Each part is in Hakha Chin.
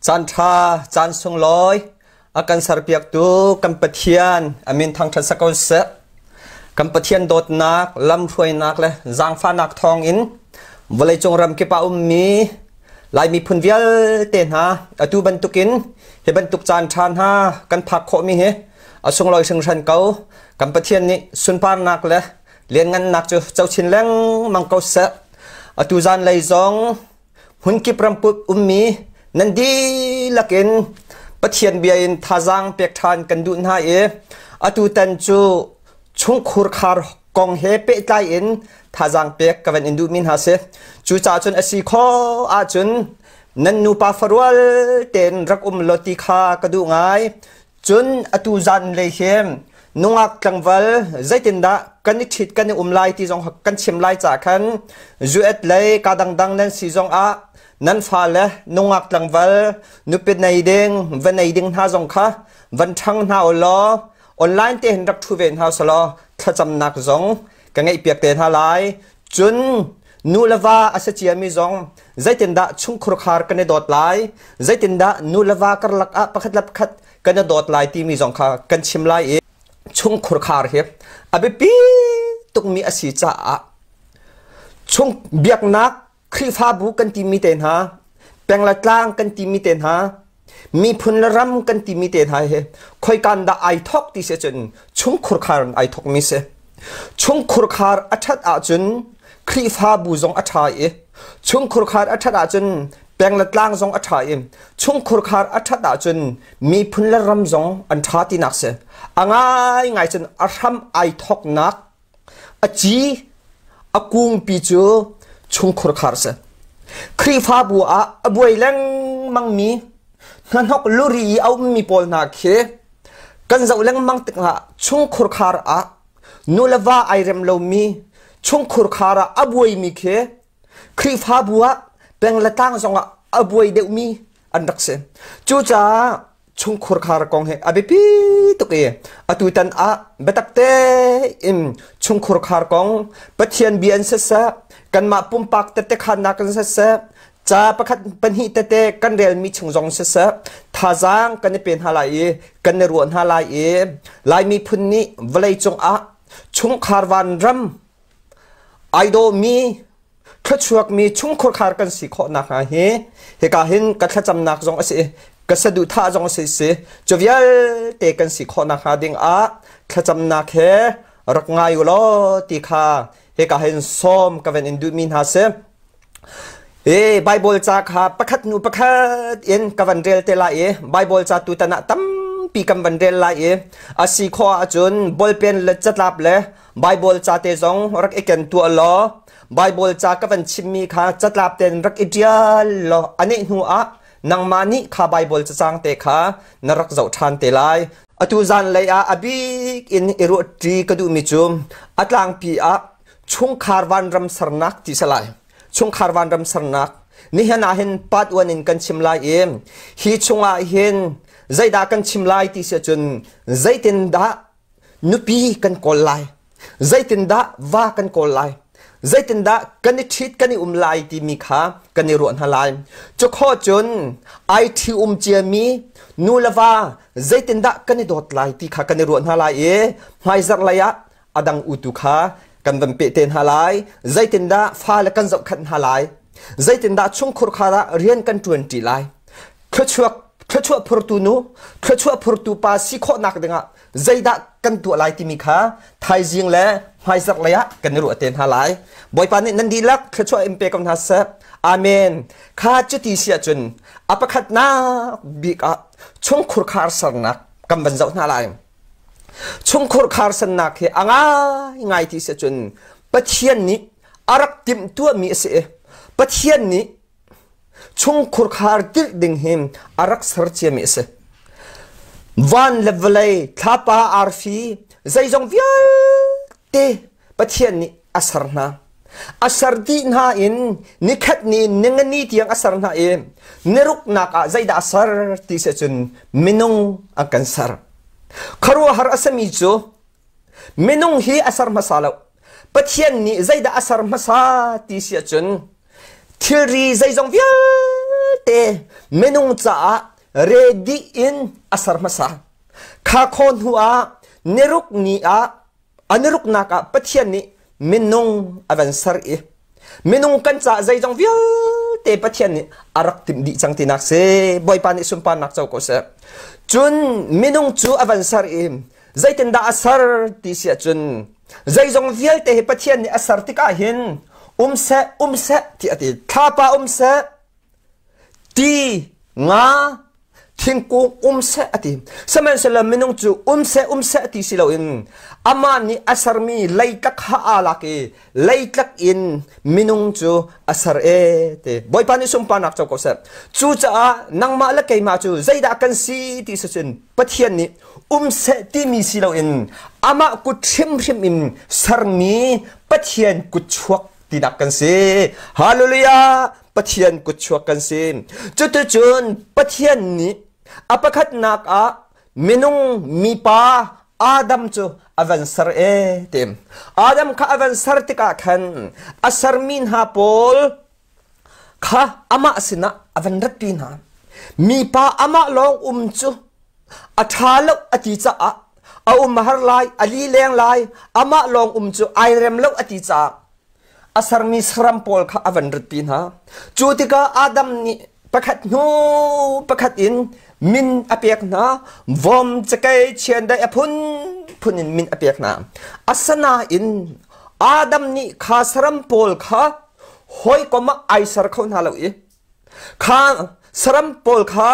Caan ṭha, caan sunglawi a kan serpiaktu kan Pathian a min thangṭhat si ko seh. Kan Pathian dawtnak, lamhruainak le zaangfahnak thawngin vawleicung ramkip ah ummi Lai miphun vialte hna atu bantukin hi bantuk caan ṭha hna kan phak khawhmi hi a sunglawi hringhran ko. Kan Pathian nih sunparnak le lianngannak cu co chin lengmang ko seh. Atu zanlei zong hmunkip ramkulh ummi nan dihlak in Pathian bia in thazaang pek ṭhan kan duh hna i atutan cu chungkhur khar kong he pehtlai in thazaang pek ka van in duhmi hna si. Cucaah cun a si khawh ahcun nan nupa farual tein rak um law ti kha ka duh ngai. Cun atu zanlei hi nungak tlangval zeitindah kan i ṭhit kan i um lai ti zong kan chim lai caah khan zuet lei ka dangdang nan si zong ah nan fale nungak tlangval nupi nei ding va nei ding hna zong kha van ṭhang hna u law online te hin rak ṭhu ve hna usalaw thlacamnak zong ka ngeihpiak te hna lai. Cun nu le va a si ciami zong zeitindah chungkhur khar kan i dawt lai, zeitindah nu le va karlak ah pakhat le pakhat kan i dawt lai timi zong kha kan chim lai i chungkhur khar hi a biapi tukmi a si caah chung biaknak Khrihfabu kan timi te hna, peng le tlang kan timi te hna, miphun le ram kan timi te hna hi khoikan dah ai thok ti si cun chungkhur khar in ai thokmi si. Chungkhur khar a ṭhat ahcun Khrihfabu zong a ṭha i chungkhur khar a ṭhat ahcun peng le tlang zong a ṭha i chungkhur khar a ṭhat ahcun miphun le ram zong an ṭha tinak si. A ngaingai cun a hram ai thoknak A ci a kungpi cu chungkhur khar si. Khrihfabu ah a buai lengmangmi hnahnok luri i a ummi pawl hna khi kan zoh lengmang tikah chungkhur khar ah nu le va ai rem lomi chungkhur khar ah a buaimi khi Khrihfabu ah peng le tlang zongah a buai deuhmi an rak si. Cucaah chungkhur khar kong hi a biapi tuk i atutan ah biatak tein chungkhur khar kong Pathian bia in siseh kanmah pumpak tette khannak in siseh ca pakhat pahnih tete kan relmi chung zong siseh thazaang kan i pe hna lai i kan i ruah hna lai i Lai miphun nih vawlei cungah chungkhar vanram ai dawmi thluachuakmi chungkhurkhar kan si khawh nakhnga hi hika hin ka thlacamnak zong a si ka saduhthah zong a si si cu vialte kan si khawh nakhnga ding ah thlacamnak he rak ngai u law ti kha hika hin sawm ka van in duhmi hna si. E Bible ca kha pakhat hnu pakhat in ka van rel te lai i Bible ca tutan ah tampi kan van rel lai i a si khawh ahcun ballpen le catlap le Bible ca te zong rak i ken tuah law Bible ca ka van chimmi kha catlap tein rak i ṭial law a neh hnu ah nangmah nih kha Bible cacang te kha na rak zoh ṭhan te lai. Atu zanlei ah a bik in i ruahṭi ka duhmi cu a tlangpi ah chungkhar vanram sernak ti si lai. Chungkhar vanram sernak nihin ah hin part 1 in kan chim lai i hi chungah hin zeidah kan chim lai ti si ahcun zeitindah nupi kan kawl lai zeitindah va kan kawl lai zeitindah kan i ṭhit kan i um lai timi kha kan i ruah hna lai cu khawh cun ai ṭhi um ciami nu le va zeitindah kan i dawt lai ti kha kan i ruah hna lai i hmaizarh lei ah a dang utu kha kan van peh te hna lai zeitindah fale kan zohkhenh hna lai zeitindah chungkhur khar ah rian kan ṭuanṭi lai thluachuak thluachuah phurtu nu thluachuah phurtu pa si khawhnak dingah zeidah kan tuah lai timi kha thaizing le hmaizarh lei ah kan i ruah te hna lai bawipa nih nan dihlak thluachuah in pe ko hna seh amen kha cuti si ahcun a pakhatnak bik ah chungkhur khar sernak kan van zoh hna lai chungkhur khar sannak hi a ngai ngai ti si ahcun Pathian nih a rak timhtuahmi a si i Pathian nih chungkhur khar tilh ding hi a rak ser ciami a si. Van le vawlei, thlapa, arfi, zeizong vialte Pathian nih a ser hna. A ser dih hna in nikhat ni ningani tiang a ser hna i niruknak ah zeidah a ser ti si cun minung a kan ser. Khuaruahhar a simi cu minung hi a ser hmasa lo. Pathian nih zeidah a ser hmasa ti si ahcun thilri zeizong vialte vialte minung caah ready in a ser hmasa. Kha khaw hnu ah niruk ni ah a niruknak ah Pathian nih minung a van ser i minung kan caah zeizong vialte Pathian nih a rak timh dih cang tinak si. Bawipa nih sunparnak co ko seh. Cun minung cu a van ser i zeitindah a ser ti si ahcun zeizong vialte hi Pathian nih a ser tikah hin um seh um seh ti a ti. Thlapa um seh, ti nga thingkung um seh a ti. Sihmanhsehlaw minung cu um seh um seh ti si loin amah nih a sermi leitlak kha aa lak i leitlak in minung cu a ser e ti. Bawipa nih sunparnak co ko seh. Cucaah nangmah le keimah cu zeidah kan si ti si cun Pathian nih um seh timi si loin amah kut hrimhrim in sermi Pathian kutchuak tinak kan si. Hallelujah! Pathian kutchuak kan si. Cuticun Pathian nih a pakhatnak ah minung mipa Adam cu a van ser e tim. Adam kha a van ser tikah khan a sermi hna pawl kha amah sinah a van ratpi hna. Mipa amah lawng um cu a ṭha lo a ti caah a um har lai, a li leng lai, amah lawng um cu ai rem lo a ti caah a sermi saram pawl kha a van ratpi hna. Cu tikah Adam nih pakhat hnu pakhat in min a pek hna. Vom, cakei, chiandeih a phunphun in min a pek hna. Asinain Adam nih kha saram pawl kha hawikom ah ai ser kho hna lo i kha saram pawl kha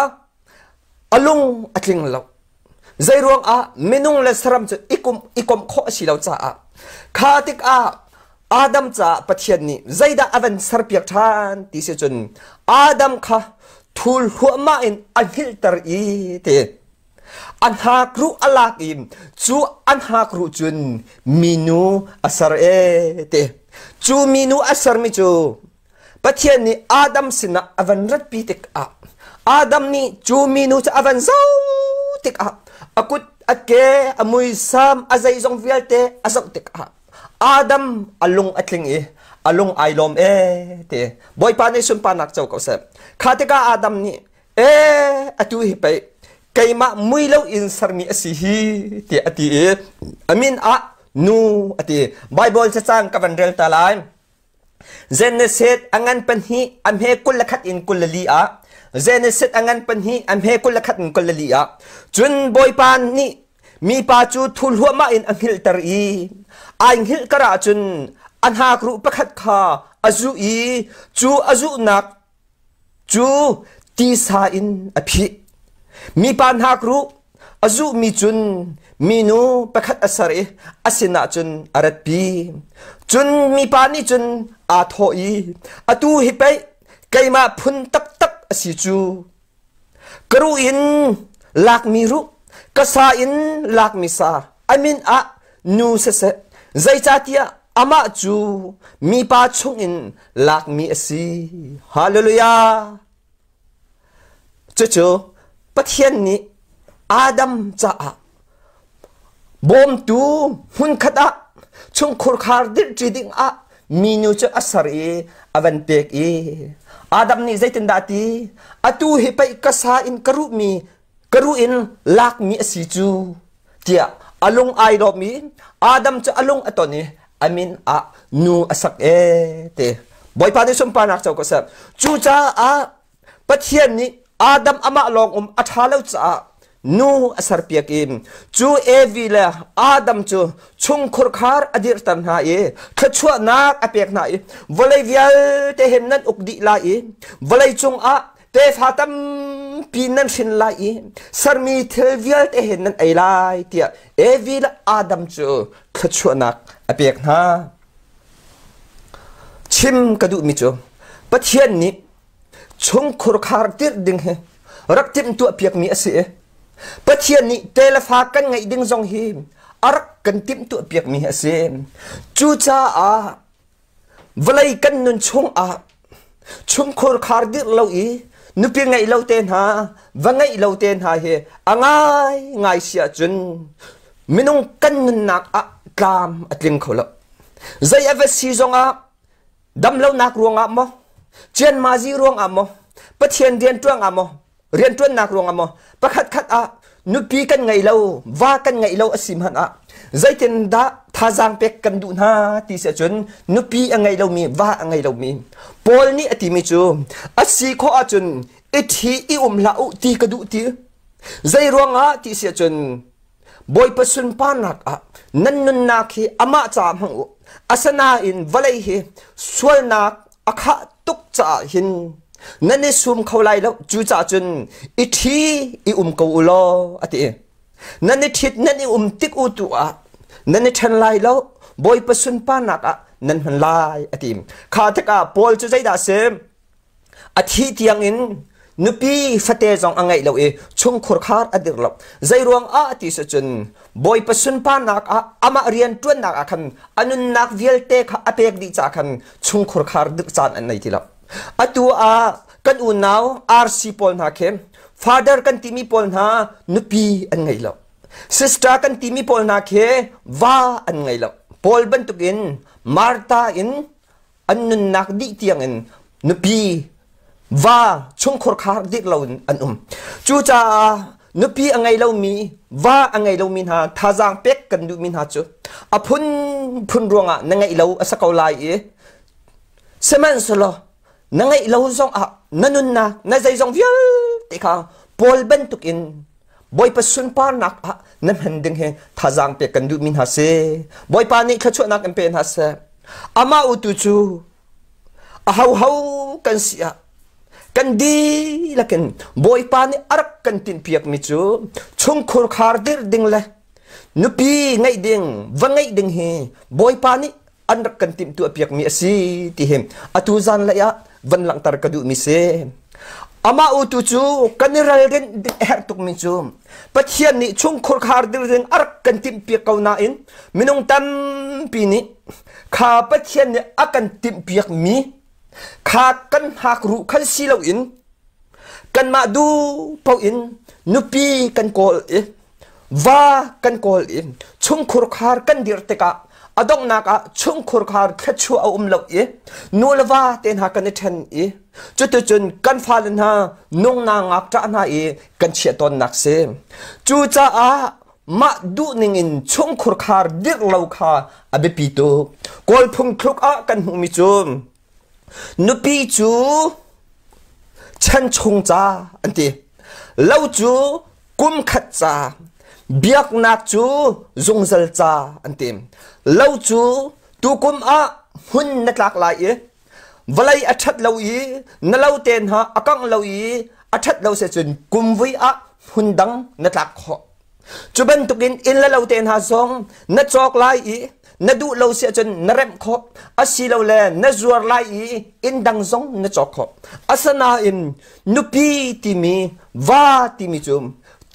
a lung a tling lo. Zeiruang ah minung le saram cu i komh khawh a si lo caah kha tikah Adam caah Pathian nih zeidah a van serpiak ṭhan ti si cun Adam kha thul huahmah in a hngilhter i ti a hnakruh a lak i cu a hnakruh cun minu a ser e ti cu minu a sermi cu Pathian nih Adam sinah a van ratpi tikah Adam nih cu minu cu a van zoh tikah a kut a ke a muisam a zeizong vialte a zoh tikah Adam a lung a tling i a lung ai lawm ee ti Bawipa nih sunparnak co ko seh. Kha tikah Adam nih ee atu hi pei keimah mui lo in sermi a si hi tiah a ti i a min ah nu a ti. Bible cacang ka van rel ta lai. Genesis a ngan pahnih a hme 21 in 24 ah Genesis a ngan pahnih a hme 21 in 24 ah cun Bawipa nih mipa cu thu hluahmah in a hngilhter i ai hngilh kar ah cun a hnakruh pakhat kha a zuh i cu a zuhnak cu tisa in a phih. Mipa hnakruh a zuhmi cun minu pakhat a ser i a sinah cun a ratpi. Cun mipa nih cun aa thawh i, Atu hi pei keimah phun taktak a si cu. Ka ruh in lakmi ruh, ka sa in lakmi sa, a min ah nu siseh, zeicahtiah amah cu mipa chungin lakmi a si. Hallelujah! Cucu Pathian nih Adam caah bawmtu hmunkhat ah chungkhur khar dirhṭi ding ah minu cu a ser i a van pek i Adam nih zeitindah a ti? Atu hi pei ka sa in ka ruhmi ka ruh in lakmi a si cu tiah a lung ai lawm i Adam cu a lung a ton i a min ah nu a sak ee ti. Bawipa nih sunparnak co ko seh. Cucaah Pathian nih Adam amah lawng um a ṭha lo caah nu a serpiak i cu Evi le Adam cu chungkhur khar a dirhter hna i thluachuahnak a pek hna i vawlei vialte he nan uk dih lai i vawlei cungah tefa tampi nan hrin lai i sermi thil vialte he nan ei lai tiah Evi le Adam cu thluachuahnak a pek hna. Chim ka duhmi cu Pathian nih chungkhur khar tirh ding hi rak timhtuah piakmi a si i Pathian nih telefa kan ngeih ding zong hi a rak kan timhtuah piakmi a si. Cucaah vawlei kan nun chungah chungkhur khar dirh lo i nupi ngeih lo te hna va ngeih lo te hna hi a ngai ngai si ahcun minung kan nunnak ah tlam a tling kho lo. Zei a va si zongah damlonak ruangah maw cianmazi ruangah maw? Pathian rianṭuang ah maw rianṭuannak ruangah maw pakhat khat ah nupi kan ngei lo va kan ngeih lo a si hmanh ah zeitindah thazaang pek kan duh hna ti si ahcun nupi a ngei lomi va a ngei lomi Paul nih a timi cu a si khawh ahcun i ṭhi i um hlah u ti ka duh ti zei ruangah ti si ahcun Bawipa sunparnak ah nan nunnak hi amah caah hmang u. Asinain vawlei hi sualnak a khah tuk caah hin nan i sum kho lai lo. Cucaah cun i ṭhi i um ko u law a ti. Nan i ṭhit nan i um tik u tu ah nan i ṭhen lai lo. Bawipa sunparnak ah nan hman lai a ti. Kha tikah Paul cu zeidah a si? A thih tiangin nupi fate zong a ngeih lo i chungkhur khar a dir lo. Zeiruang ah ti si cun Bawipa sunparnak ah amah rian ṭuannak ah khan a nunnak vialte kha a pek dih caah khan chungkhur khar dirh caan an nei ti lo. Atu ah kan unau RC pawl hna khi father kan timi pawl hna nupi an ngei lo. Sister kan timi pawl hna khi va an ngei lo. Paul bantukin Martha in an nunnak dih tiangin nupi va chungkhur khar dik loin an um. Cucaah nupi a ngei lomi va a ngei lomi hna thazaang pek kan duhmi hna cu a phunphun ruangah na ngeih lo a si ko lai i sihmanhsehlaw na ngeih lo zong ah na nunnak na zeizong vialte kha Paul bantukin Bawipa sunparnak ah na hman ding hi thazaang pek kan duhmi hna si. Bawipa nih thluachuahnak in pe hna seh. Amah utu cu a hoho kan si ah kan dihlak in Bawipa nih a rak kan tinhpiakmi cu chungkhur khar dirh ding le nupi ngeih ding, va ngeih ding hi Bawipa nih an rak kan timhtuah piakmi a si ti hi atu zan lei ah van langhter ka duhmi si. Amah utu cu kan i ralrin ding a herh tukmi cu Pathian nih chungkhur khar ding a rak kan timhpiak ko nain minung tampi nih kha Pathian nih a kan timhpiakmi kha kan hngak ruh khan si loin kanmah duh paoh in nupi kan kawl i Va kan kawl i chungkhur khar kan dirh tikah a donghnak ah chungkhur khar thluachuah a um lo i nu le va te hna kan i ṭhen i cuticun kan fale hna nungna ngakṭah hna i kan chiah tawnnak si. Cucaah mah duhning in chungkhur khar dirh lo kha a biapi tuk. Kawl phungthluk ah kan hmuhmi cu nupi cu chan chung ca an ti. Lo cu kum khat ca biaknak cu zungzal ca an ti. Lo cu tukum ah hmun na tlak lai i vawlei a ṭhat lo i na lo te hna a kangh lo i a ṭhat lo se cun kumvui ah hmun dang na tlak khawh. Cu bantukin inn le lo te hna zong na cawk lai i na duh lo si ahcun na remh khawh asilole na zuar lai i inn dang zong na cawk khawh. Asinain nupi timi va timi cu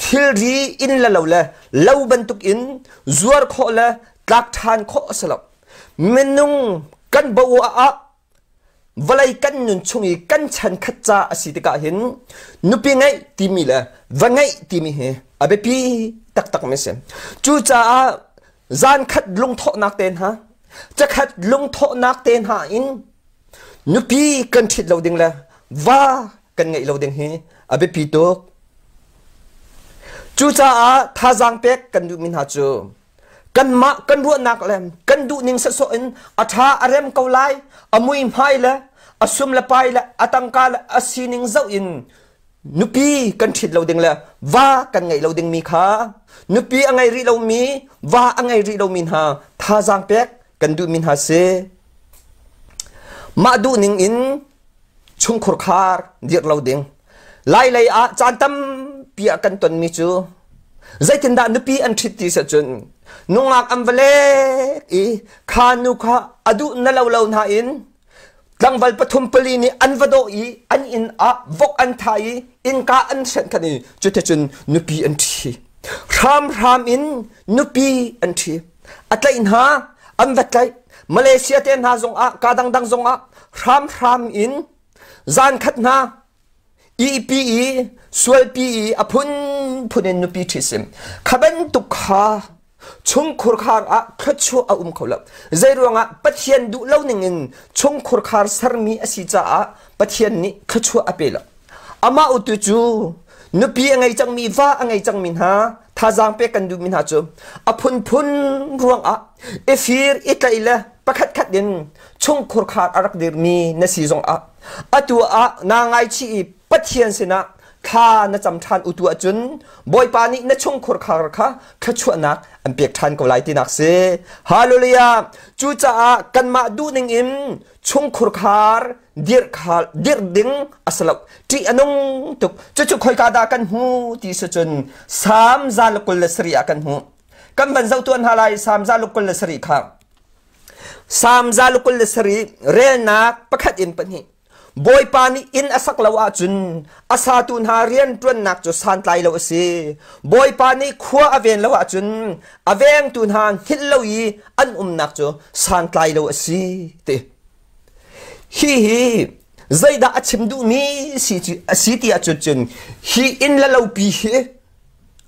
thilri inn le lo le lo bantukin zuar khawh le tlak ṭhan khawh a si lo. Minung kan bo ah vawlei kan nun chung i kan chan khat ca a si tikah hin nupi ngeih timi le va ngeih timi hi a biapi taktak mi si. Cucaah zan khat lungthawhnak te hna, cakhat lungthawhnak te hna in nupi kan ṭhit lo ding le va kan ngeih lo ding hi a biapi tuk. Cucaah thazaang pek kan duhmi hna cu kanmah kan ruahnak le kan duhning sawsawh in a ṭha a rem ko lai a muihmai le a sum le pai le a tangka le a sining zoh in nupi kan ṭhit lo ding le va kan ngeih lo dingmi kha nupi a ngei rih lomi va a ngei rih lomi hna thazaang pek kan duhmi hna si mah duhning in chungkhur khar dirh lo ding lai lei ah caan tampi ah kan tonmi cu zeitindah nupi an ṭhit ti cun nungak an va lek i kha nu kha a duh na lo lo hna in tlangval pathum pali nih an va dawh i an inn ah vok an thah i innka an hrenh khan i cuticun nupi an ṭhi hramhram in nupi an ṭhi a tlaih hna an va tlaih Malaysia te hna zongah ka dangdang zongah hramhram in zan khat hna EP i sualpi i a phunphun in nupi ṭhi sim kha bantuk kha chungkhur khar ah thluachuah a um kho lo zei ruangah Pathian duh lo ning in chungkhur khar sermi a si caah Pathian nih thluachuah a pe lo. Amah utu cu nupi a ngei cangmi va a ngei cangmi hna thazaang pek kan duhmi hna cu a phunphun ruangah i fir i tlaih le pakhat khat in chungkhur khar a rak dirmi na si zongah atu ah naa ngaichih i Pathian sinah thla na cam ṭhan utu ahcun Bawipa nih na chungkhur khar kha thluachuahnak an pek ṭhan ko lai tinak si. Hallelujah! Cucaah kanmah duhning in chungkhur khar dirh kha dirh ding a si lo. Ṭih a nung tuk. Cucu khoika dah kan hmu ti si cun Salm 127 ah kan hmu. Kan van zoh tuan hna lai Salm 127 kha. Salm 127 relnak pakhat in pahnih. Bawipa nih inn a sak lo ahcun a satu hna rianṭuannak cu santlai lo a si. Bawipa nih khua a ven lo ahcun a vengtu hna hngilh lo i an umnak cu santlai lo a si ti. Hihi zeidah a chim duhmi si a si ti ahcun cun hi inn le lopi hi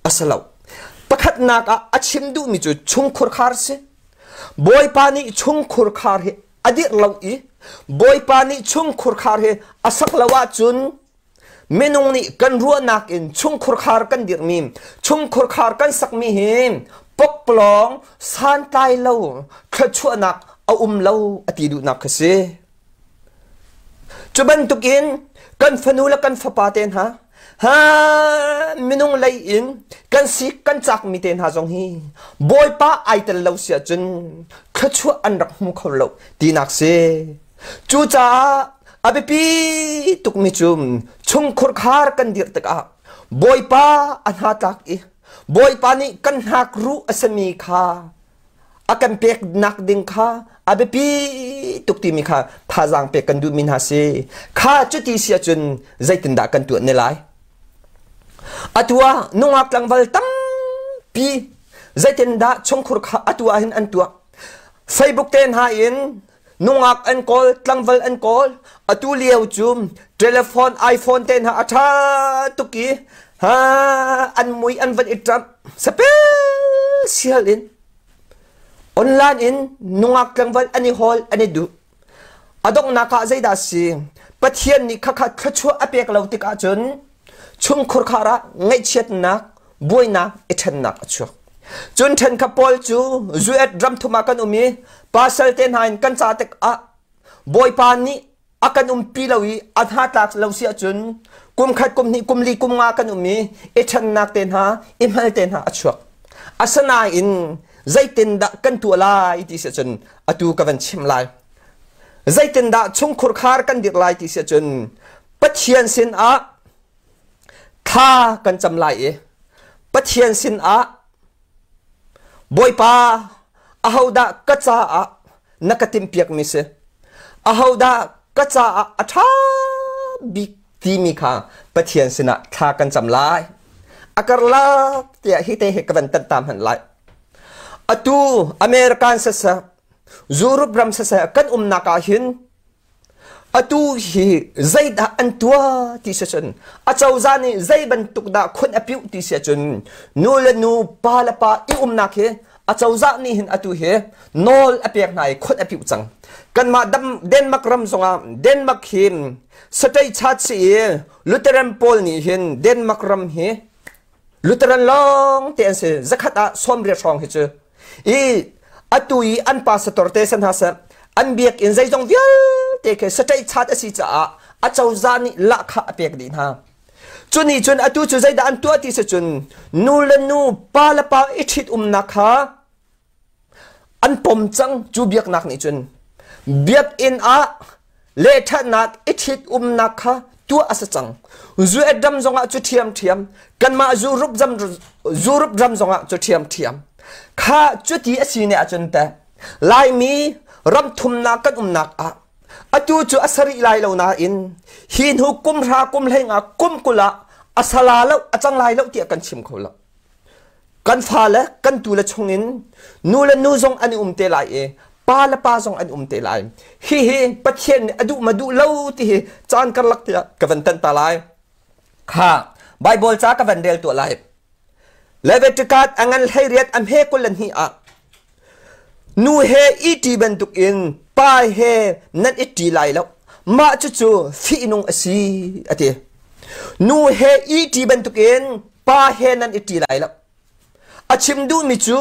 a si lo. Pakhatnak ah a chim duhmi cu chungkhur khar si. Bawipa nih chungkhur khar hi a dirh lo i Bawipa nih chungkhur khar hi a sak lo ahcun minung nih kan ruahnak in chungkhur khar kan dirhmi chungkhur khar kan sakmi hi pokpalawng santlai lo thluachuahnak a um lo a ti duhnak kha si. Cu bantukin kan fanu le kan fapa te hna ha minung lei in kan sik kan cakmi te hna zong hi Bawipa ai tel lo si ahcun thluachuah an rak hmu kho lo tinak si. Cucaah a biapi tukmi cu chungkhur khar kan dirh tikah Bawipa a hna tlak i Bawipa nih kan hnak ruh a simi kha a kan peknak ding kha a biapi tuk timi kha thazaang pek kan duhmi hna si. Kha cuti si ahcun zeitindah kan tuah ne lai? Atu ah nungak tlangval tampi zeitindah chungkhur kha atu ah hin an tuah? Facebook te hna in nungak an kawl, tlangval an kawl. Atu lio cu telephone, iPhone te hna a ṭha tuk i ha an mui an van i ṭamh special in online in nungak tlangval an i hawl an i duh. A donghnak ah zeidah a si? Pathian nih khakha thluachuah a pek lo tikah cun chungkhur khar ah ngaihchiatnak, buainak, i ṭhennak a chuak. Cun ṭhenkhat pawl cu US ramthum ah kan um i pasal te hna in kan ca tikah Bawipa nih a kan umpi lo i a hna tlak lo si ahcun kum khat, kum hnih, kum li, kum nga kan um i i ṭhennak te hna, i hmal te hna a chuak. Asinain zeitindah kan tuah lai ti si ahcun atu ka van chim lai. Zeitindah chungkhur khar kan dirh lai ti si ahcun Pathian sinah thla kan cam lai i Pathian sinah Bawipa ahodah ka caah na ka timhpiakmi si ahodah ka caah a ṭha bik timi kha Pathian sinah thla kan cam lai. A karlak tiah hi te hi ka van tan ta hmanh lai. Atu American siseh, Europe ram siseh kan umnak ah hin Atu hi zeidah an tuah ti si cun acozah nih zei bantuk dah khun a piuh ti si ahcun nu le nu pa le pa i umnak hi acozah nih hin atu hi nawl a pek hna i khun a piuh cang. Kanmah Denmark ram zongah Denmark hi state chat si i Lutheran pawl nih hin Denmark ram hi Lutheran lawng te an si zakhat ah 80 hrawng hi cu i atu i an pastor te san hna seh an biakinn zeizong vialte khi saṭaih chat a si caah a cozah nih lahkhah a pek dih hna. Cu nih cun atu cu zeidah an tuah ti si cun nu le nu pa le pa i ṭhit umnak kha an pom cang cu biaknak nih cun biakinn ah lehṭhatnak i ṭhit umnak kha tuah a si cang. Zuet ram zongah cu ṭhiamṭhiam kanmah Europe ram zongah cu ṭhiamṭhiam kha cuti a si ne ahcun teh Laimi ram thumnak kan umnak ah atu cu a sarih lai lo nain hi hnu kum hra kum hleng ah kum 20 ah a sala lo a cang lai lo tiah kan chim kho lo. Kan fale kan tule chungin nu le nu zong an i um te lai i pa le pa zong an um te lai. Hihi Pathian nih a duh ma duh lo ti hi caan karlak tiah ka van tan ta lai. Kha Bible ca ka van rel tuah lai. Leviticus a ngan 18 a hme 22 ah nu he i ṭi bantukin pa he nan i ṭi lai lo. Mah cucu fihnung a si a ti. Nu he i ṭi bantukin pa he nan i ṭi lai lo. A chim duhmi cu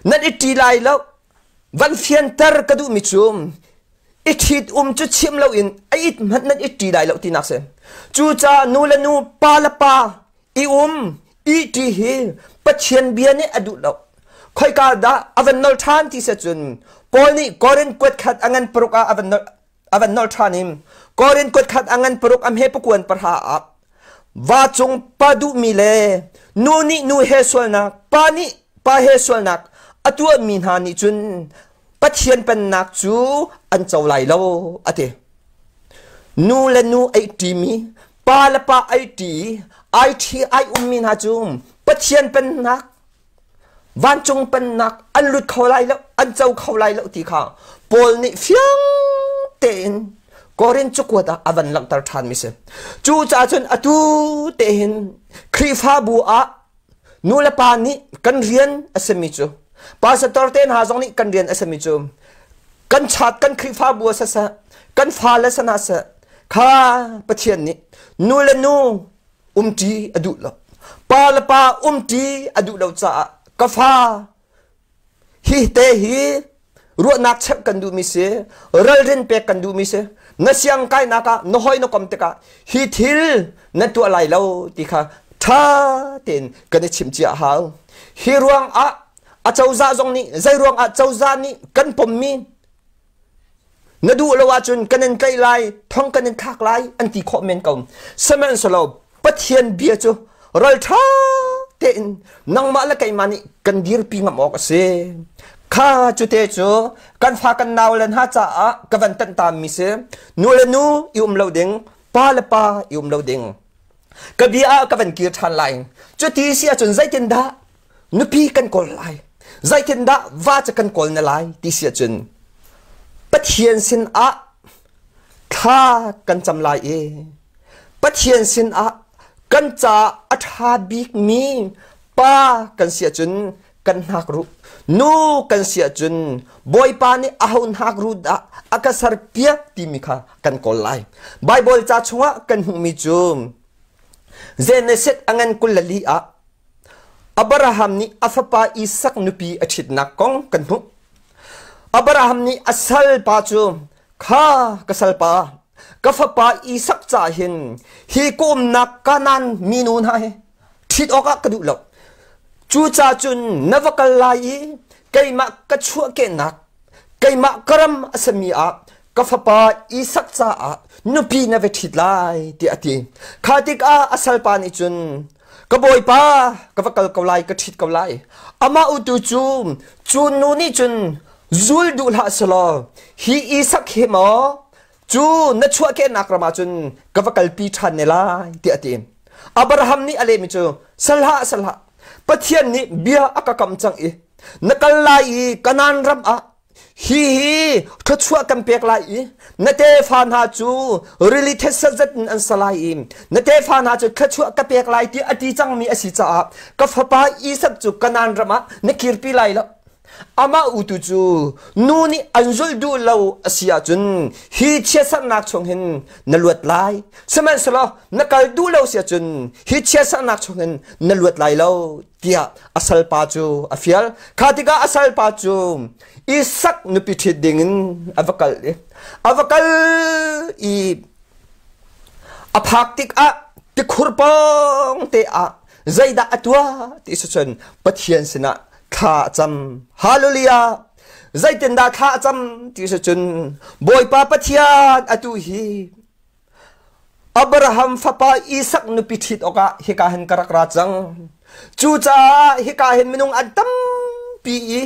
nan i ṭi lai lo. Van fianter ka duhmi cu i ṭhit um cu chim loin a it hmanh nan i ṭi lai lo tinak si. Cucaah nu le nu, pa le pa i um i ṭi hi Pathian bia nih a duh lo. Khoika dah a van nol ṭhan ti si cun Paul nih Korin kuat khat a ngan paruk ah a van nol ṭhan i Korin kuat khat a ngan paruk a hme pakuan pahra ah va cung pa duhmi le nu nih nu he sualnak pa nih pa he sualnak a tuahmi hna nih cun Pathian pennak cu an co lai lo a ti. Nu le nu ei ṭimi, pa le pa ei ṭi, ai ṭhi ai ummi hna cu Pathian pennak, vancung pennak an lut kho lai lo, an co kho lai lo ti kha Paul nih fiang tein Korin cakuat ah a van langhter ṭhanmi si. Cucaah cun atu te hin Khrihfabu ah nu le pa nih kan rian a simi cu pastor te hna zong nih kan rian a simi cu kan chat kan Khrihfabu a siseh kan fale sana seh kha Pathian nih nu le nu umṭi a duh lo pa le pa umṭi a duh lo caah ka fa Hi te hi ruahnak cheuh kan duhmi si, ralrin pek kan duhmi si. Na siang kainak ah na hoi na kom tikah hi thil na tuah lai lo ti kha ṭha tein kan i chimh cia a hau. Hi ruang ah a cozah zong nih zei ruang ah cozah nih kan pommi Na duh lo ahcun kan in tlaih lai, thong kan in thlak lai an ti khawh men ko. Sihmanhsehlaw Pathian bia cu ralṭha tein nangmah le keimah nih kan dirpi ngam awk a si. Kha cute cu kan fa kan nau le hna caah ka van tanh taammi si. Nu le nu i um lo ding, pa le pa i um lo ding. Ka bia ah ka van kir ṭhan lai. Cuti si ahcun zeitindah nupi kan kawl lai zeitindah va cu kan kawl na lai ti si ahcun Pathian sin ah thla kan cam lai i Pathian sin ah kan ca a ṭha bikmi pa kan si ahcun kan hnak ruh nu kan si ahcun Bawipa nih aho hnak ruh dah a ka serpiak timi kha kan kawl lai Baibal ca chungah kan hmuhmi cu Genesis a ngan 24 ah Abraham nih a fapa Isak nupi a ṭhitnak kong kan hmuh. Abraham nih a salpa cu, Kha ka salpa, ka fapa Isak ca hin hi ka umnak Kanaan minu hna hi ṭhit awkah ka duh lo. Cucaah cun na va kal lai i keimah ka chuahkehnak keimah ka ram a simi ah ka fapa Isak caah nupi na va ṭhit lai tiah a ti. Kha tikah a salpa nih cun ka bawipa ka va kal ko lai ka ṭhit ko lai amah utu cu cu nu nih cun zul duh hlah selaw hi Isak hi maw cu na chuahkehnak ram ah cun ka va kalpi ṭhan ne lai tiah a ti. Abraham nih a lehmi cu sal hlah sal hlah Pathian nih bia a ka kam cang i na kal lai i Kanaan ram ah hi hi thluachuah kan pek lai i na tefa hna cu rili thetse zat in an sa lai i na tefa hna cu thluachuah ka pek lai ti a ti cangmi a si caah ka fapa Isak cu Kanaan ram ah na kirpi lai lo amah utu cu nu nih an zulh duh lo a si ahcun hi chiatsernak chung hin na luat lai sihmanhsehlaw na kal duh lo si ahcun hi chiatsernak chung hin na luat lai lo tiah a salpa cu a fial kha tikah a salpa cu Isak nupi ṭhit ding in a va kal i a va kal i a phak tikah tikhur pawng te ah zeidah a tuah ti si cun Pathian sinah thla a cam hallelujah zeitindah thla a cam ti si cun Bawipa Pathian atu hi Abraham fapa Isak nupi ṭhit awkah hika hin ka rak ra cang cucaah hika hin minung an tampi i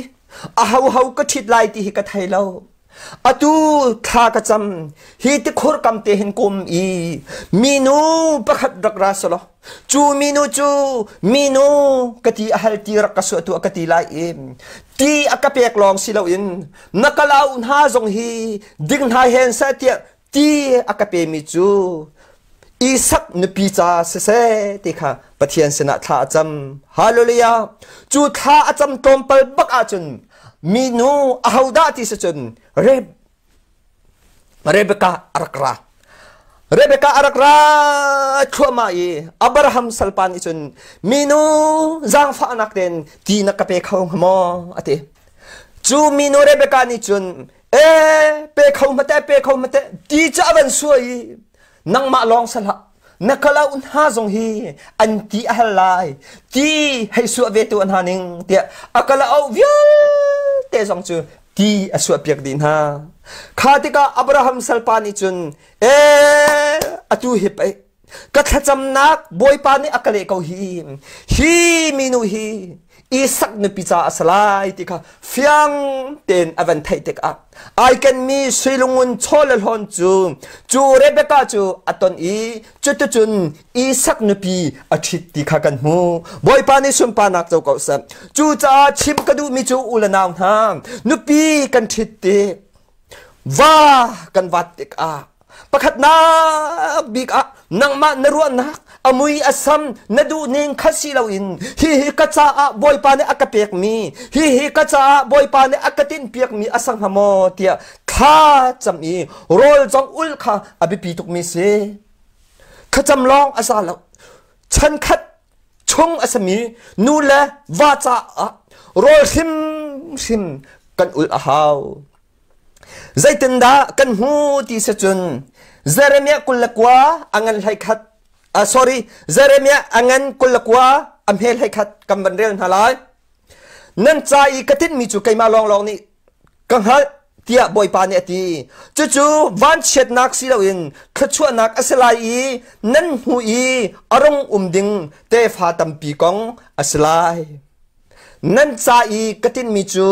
ahoho ka ṭhit lai ti hi ka thei lo Atu thla ka cam hi tikhur kam te hin kum i minu pakhat rak ra selaw cu minu cu minu ka ti a hal ti rak ka suah tu a ka ti lai i ti a ka pek lawng si loin na ka lau hna zong hi ding hna hen seh tiah ti a ka pemi cu Isak nupi ca siseh ti kha Pathian sinah thla a cam. Hallelujah! Cu thla a cam tlawmpal bak ahcun minu ahodah ti si cun Rebekah a rak ra. Rebecca a rak ra thluahmah i Abraham salpa nih cun minu zaangfahnak tein ti na ka pe kho hnga maw a ti. Cu minu Rebecca nih cun e pe kho hmate pe kho hmate ti cu a van suai i nangmah lawng sal hlah na kalauk hna zong hi an ti a hal lai ti hei suah ve tu hna ning tiah a kalauk vialte zong cu ti a suahpiak dih hna. Kha tikah Abraham salpa nih cun e atu hi pei ka thlacamnak Bawipa nih a ka leh ko hi hi minu hi Isak nupi ca a si lai ti kha fiang tein a van theih tikah ai kenmi suilungun chaw le hlawn cu cu Rebekah cu a ton i cuticun Isak nupi a ṭhit ti kha kan hmu. Bawipa nih sunparnak co ko seh. Cucaah chim ka duhmi cu u le nau hna nupi kan ṭhit tik va kan vat tikah pakhatnak bik ah nangmah na ruahnak a mui a sam na duhning kha si loin hihi ka caah Bawipa nih a ka pekmi hihi ka caah Bawipa nih a ka tinhpiakmi a sang hnga maw tiah thla cam i rawl zong ul kha a biapi tukmi si. Thlacam lawng a za lo. Chankhat chung a sami nu le va caah rawl hrimhrim kan ulh a hau. Zeitindah kan hmu ti si cun Jeremiah 29 a ngan 21 sorry Jeremiah a ngan 29 a hme 21 kan van rel hna lai. Nan ca i ka tinhmi cu keimah lawnglawng nih ka hngalh tiah Bawipa nih a ti. Cucu vanchiatnak si loin thluachuahnak a si lai i nan hnu i a rung um ding tefa tampi kong a si lai. Nan ca i ka tinhmi cu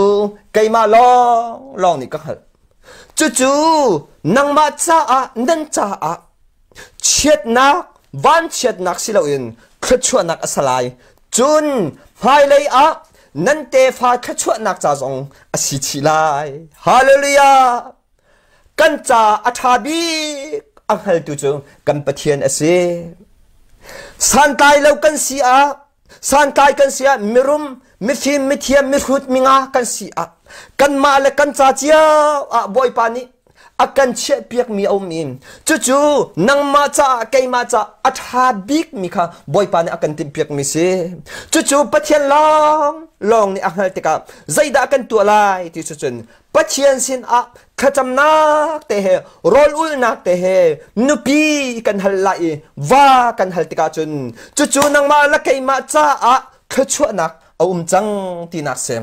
keimah lawnglawng nih ka hngalh. Cucu nangmah caah nan caah chiatnak vanchiatnak si loin thluachuahnak a si lai. Cun hmailei ah nan tefa thluachuahnak ca zong a si chih lai. Hallelujah! Kan ca a ṭha bik a hngaltu cu kan Pathian a si. Santlai lo kan si ah santlai kan si ah mirum mifim mithiam mihrut minga kan si ah kanmah le kan ca cio ah Bawipa nih a kan chiahpiakmi a um i cucu nangmah caah keimah caah a ṭha bikmi kha Bawipa nih a kan timhpiakmi si. Cucu Pathian lawng lawng nih a hngalh tikah zeidah kan tuah lai ti cu cun Pathian sinah thlacamnak te he rawl ulnak te he nupi kan hal lai i va kan hal tikah cun cucu nangmah le keimah caah thluachuahnak a um cang tinak si.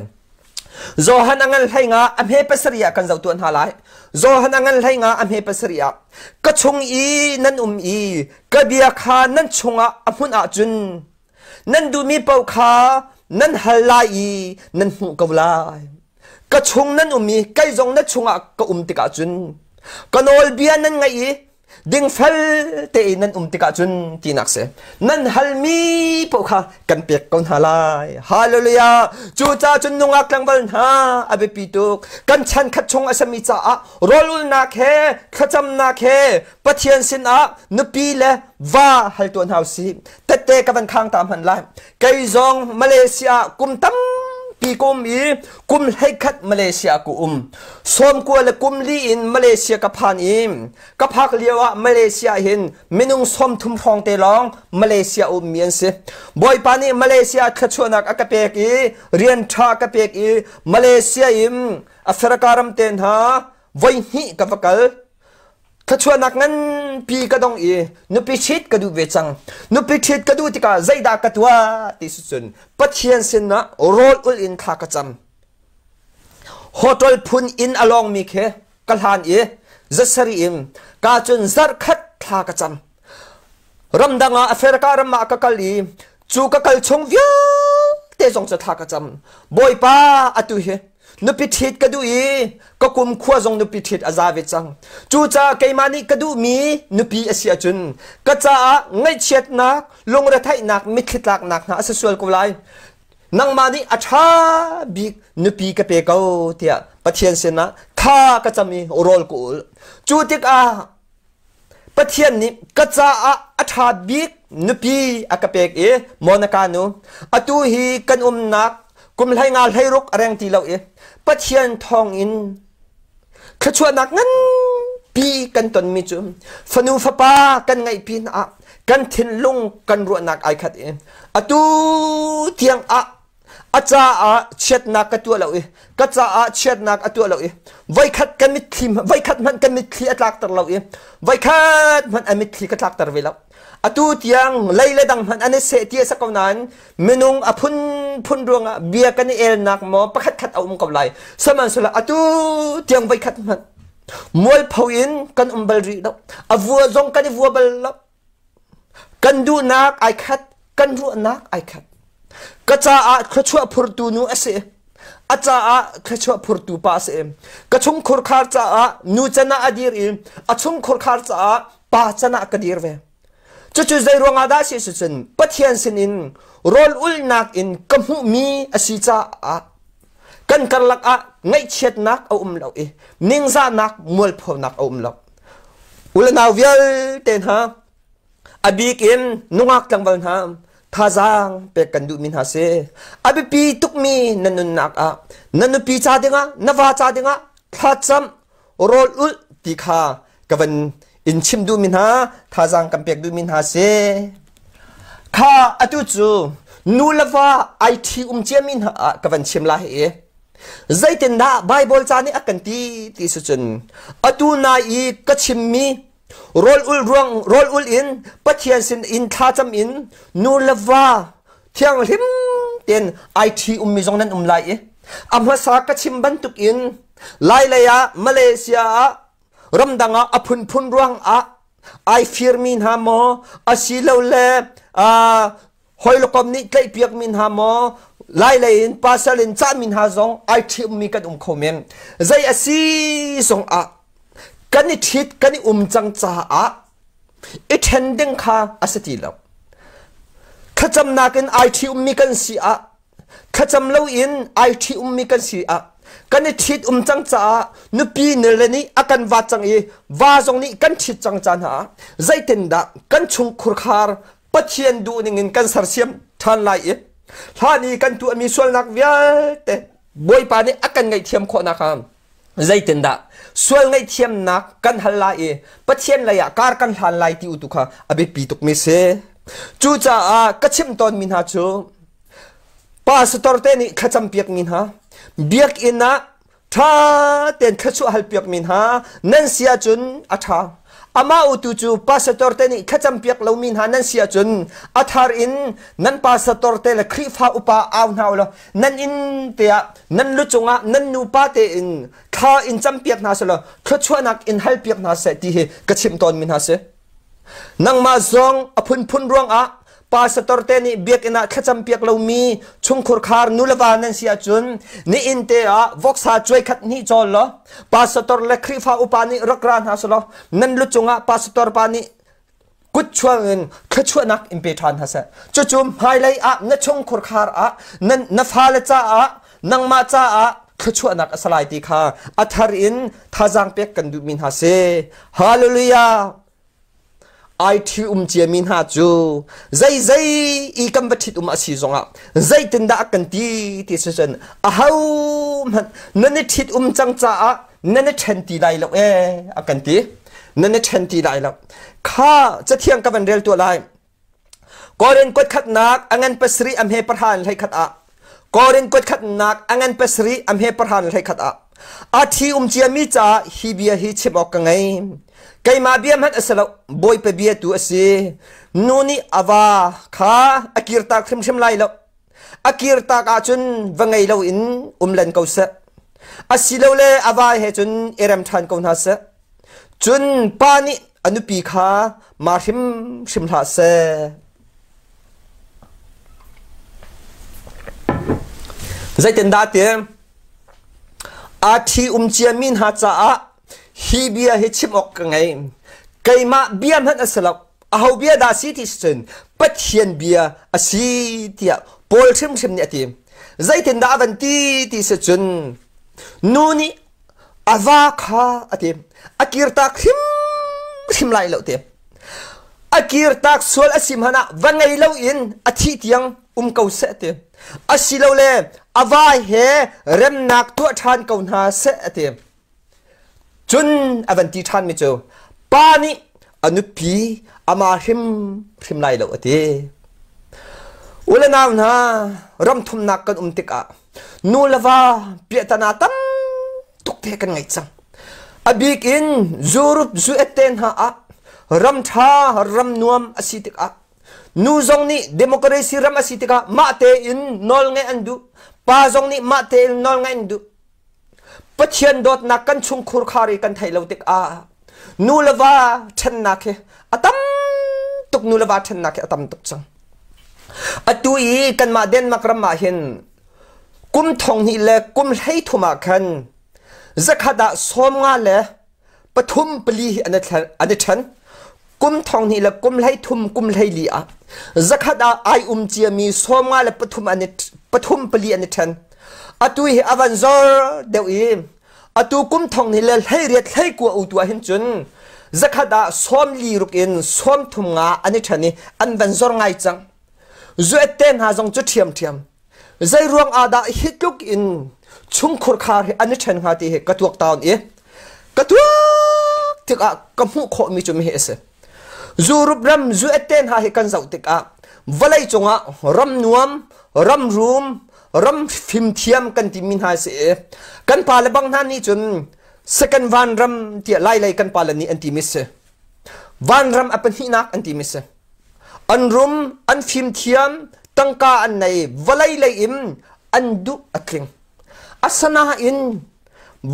Johan a ngan hlei nga a hme pasarih ah kan zoh tuah hna lai. Johan a ngan hlei nga a hme pasarih ah ka chung i nan um i ka bia kha nan chungah a hmun ahcun nan duhmi paoh kha nan hal lai i nan hmuh ko lai. Ka chung nan um i kei zong na chungah ka um tikah cun ka nawlbia nan ngaih i dingfel tein nan um tikah cun tinak si nan halmi paoh kha kan pek ko hna lai hallelujah cucaah cun nungak tlangval hna a biapi tuk kan chan khat chung a sami caah rawlulnak he thlacamnak he Pathian sinah nupi le va hal tuah hna usih tette ka van khang ta hman lai kei zong Malaysia kum tampi ka um i kum 11 Malaysia ka um 90 le kum li in Malaysia ka phan i ka phak lio ah Malaysia hin minung 30 hrawng te lawng Malaysia ummi an si Bawipa nih Malaysia thluachuahnak a ka pek i rian ṭha ka pek i Malaysia in Africa ram te hna voi hnih ka va kal Thluachuahnak nganpi ka dong i nupi ṭhit ka duh ve cang. Nupi ṭhit ka duh tikah zeidah ka tuah ti si cun Pathian sinah rawl ulh in thla ka cam. Hotel phun inn a lawngmi khi ka hlan i zasarih in ka cun zarhkhat thla ka cam. Ramdang ah Africa ram ah ka kal i cu ka kal chung vialte zong cu thla ka cam. Bawipa atu hi nupi ṭhit ka duh i ka kum khua zong nupi ṭhit a za ve cang. Cucaah keimah nih ka duhmi nupi a si ahcun ka caah ngaihchiatnak, lungretheihnak, mitthli tlaknak hna a si sual ko lai. Nangmah nih a ṭha bik nupi ka pe ko tiah Pathian sinah tha ka cam i rawl ka ul. Cu tikah Pathian nih ka caah a ṭha bik nupi a ka pek i Monica nu atu hi kan umnak kum 15 16 a reng ti lo i Pathian thawngin thluachuahnak nganpi Tampi kan tonmi cu fanu fapa kan ngeih pin ah kan thinlung kan ruahnak ai khat i atu tiang ah a caah chiatnak ka tuah lo i ka caah chiatnak a tuah lo i voikhat kan mitthli voikhat hmanh kan mitthli a tlakter lo i voikhat hmanh a mitthli ka tlakter ve lo. Atu tiang lei le dang hmanh an i seh ti a si ko nain minung a phunphun ruangah bia kan i elnak maw pakhat khat a um ko lai. Sihmanhsehlaw atu tiang voikhat hmanh mualpho in kan um bal rih lo. A vua zong kan i vua bal lo. Kan duhnak ai khat, kan ruahnak ai khat. Ka caah thluachuah phurtu nu a si. A caah thluachuah phurtu pa a si. Ka chungkhurkhar caah nu can ah a dir i a chungkhurkhar caah pa can ah ka dir ve. Cucu zei ruangah dah si cun Pathian sinin rawl ulnak in ka hmuhmi a si caah kan karlak ah ngaihchiatnak a um lo i ningzahnak mualphonak a um lo. Ulenau vialte hna a bik in nungak tlangval hna thazaang pek kan duhmi hna si. A biapi tukmi na nunnak ah na nupi ca dingah na va ca dingah thlacam rawl ulh ti kha ka van in chim duhmi hna thazaang kan pek duhmi hna si. Kha atu cu nu le va ai ṭhi um ciami hna ah ka van chim lai i zeitindah Bible ca nih a kan ti ti si cun atu nai i ka chimmi rawl ul ruang rawl ul in Pathian sin in thlacam in nu le va thianghlim tein ai ṭhi ummi zong nan um lai i a hmasa ka chim bantuk in Lailei ah Malaysia ah ramdang ah a phunphun ruang ah ai firmi hna maw asilole hawikom nih tlaihpiakmi hna maw lailei in pasal in cahmi hna zong ai ṭhiummi kan um kho men. Zei a si zong ah kan i ṭhit kan i um cang caah i ṭhen ding kha a si ti lo. Thlacamnak in ai ṭhi-ummi kan si ah thlacam loin ai ṭhi-ummi kan si ah kan i ṭhit um cang caah nupi nile nih a kan vat cang i va zong nih kan ṭhit cang ca hna ah zeitindah kan chungkhurkhar Pathian duh ning in kan sersiam ṭhan lai i hlan i kan tuahmi sualnak vialte Bawipa nih a kan ngaihthiam khawh nakhnga zeitindah sual ngaihthiamnak kan hal lai i Pathian lei ah kar kan hlan lai ti u tu kha a biapi tukmi si. Cucaah ka chimh tawnmi hna cu pastor te nih thlacam piakmi hna biakinn ah ṭha tein thluachuah hal piakmi hna nan si ahcun a ṭha. Amah utu cu pastor te nih thlacam piak lomi hna nan si ahcun a thar in nan pastor te le Khrihfa upa au hna u law nan inn te ah nan lu cungah nan nupa tein thla in campiak hna selaw thluachuahnak in halpiak hna seh ti hi ka chimh tawnmi hna si. Nangmah zong a phunphun ruangah pastor te nih biakinn ah thlacam piak lomi chungkhur khar nuleva nan si ahcun nihin te ah voksa cuai khat hnih cawl law pastor le Khrihfa upa nih rak ra hna selaw nan lu cungah pastor pa nih kut chuang in thluachuahnak in pe ṭhan hna seh. Cucu hmailei ah na chungkhur khar ah na fale caah nangmah caah thluachuahnak a si lai ti kha a thar in thazaang pek kan duhmi hna si. Hallelujah! Ai ṭhi um ciami hna cu zeizei i kan va ṭhit um a si zongah zeitindah a kan ti ti si cun aho hmanh nan i ṭhit um cang caah nan i ṭhen ti lai lo ee a kan ti. Nan i ṭhen ti lai lo. Kha cathiang ka van rel tuah lai. Korin kuat khatnak a ngan pasarih a hme pahra in 11 ah Korin kuat khatnak a ngan pasarih a hme pahra in 11 ah a ṭhi um ciami caah hi bia hi chim awk ka ngei. Keimah bia hmanh a si lo, Bawipa bia tu a si. Nu nih a va kha a kirtak hrimhrim lai lo. A kirtak ahcun va ngei loin um len ko seh. Asilole a va he cun i rem ṭhan ko hna seh. Cun pa nih a nupi kha ma hrimhrim hlah seh. Zeitindah ti aa ṭhi um ciami hna caah hi bia hi chim awk ka ngei. Keimah bia hmanh a si lo. Aho bia dah si ti cun Pathian bia a si tiah Paul hrimhrim nih a ti. Zeitindah a van ti ti si cun nu nih a va kha a ti a kirtak hrimhrim lai lo ti. A kirtak sual a si hmanh ah va ngei loin a thih tiang um ko seh ti. Asilole a va he remnak tuah ṭhan ko hna seh a ti. Cun a van ti ṭhanmi cu pa nih a nupi ama hrimhrim lai lo a ti. U le nau hna, ram thumnak kan um tikah nu le va piahtana tam tuk te kan ngei cang. A bik in Europe zu-et te hna ah ram ṭha ram nuam a si tikah nu zong nih democracy ram a si tikah mah tein nawl ngeih an duh, pa zong nih mah tein nawl ngeih an duh. Pathian dawtnak kan chungkhur khar i kan theih lo tikah nu le va ṭhennak hi a tam tuk nu le va ṭhennak hi a tam tuk cang. Atu i kanmah Denmark ram ah hin kum thong hnih le kum 13 ah khan zakhat ah 50 le pathum pali hi an i ṭhen. Kum thong hnih le kum 13 kum 14 ah zakhat ah ai um ciami 50 le pathum an i pathum pali an i ṭhen. Atu hi a van zor deuh i atu kum thong hnih le 18 19 u tu ah hin cun zakhat ah 40 ruk in 35 an i ṭhen i an van zor ngai cang. Zuet te hna zong cu ṭhiamṭhiam. Zei ruang ah dah hi tluk in chungkhur khar hi an i ṭhen hnga ti hi ka tuak tawn i ka tuak tikah ka hmuh khawhmi cu hi a si. Zurup ram zuet te hna hi kan zoh tikah vawlei cungah ram nuam, ram rum, ram fimthiam kan timi hna si i kan pa le bang hna nih cun second van ram tiah lailei kan pa le nih an timi si. Vanram a pahnihnak an timi si. An rum, an fimthiam, tangka an nei, vawlei lei in an duh a tling. Asanain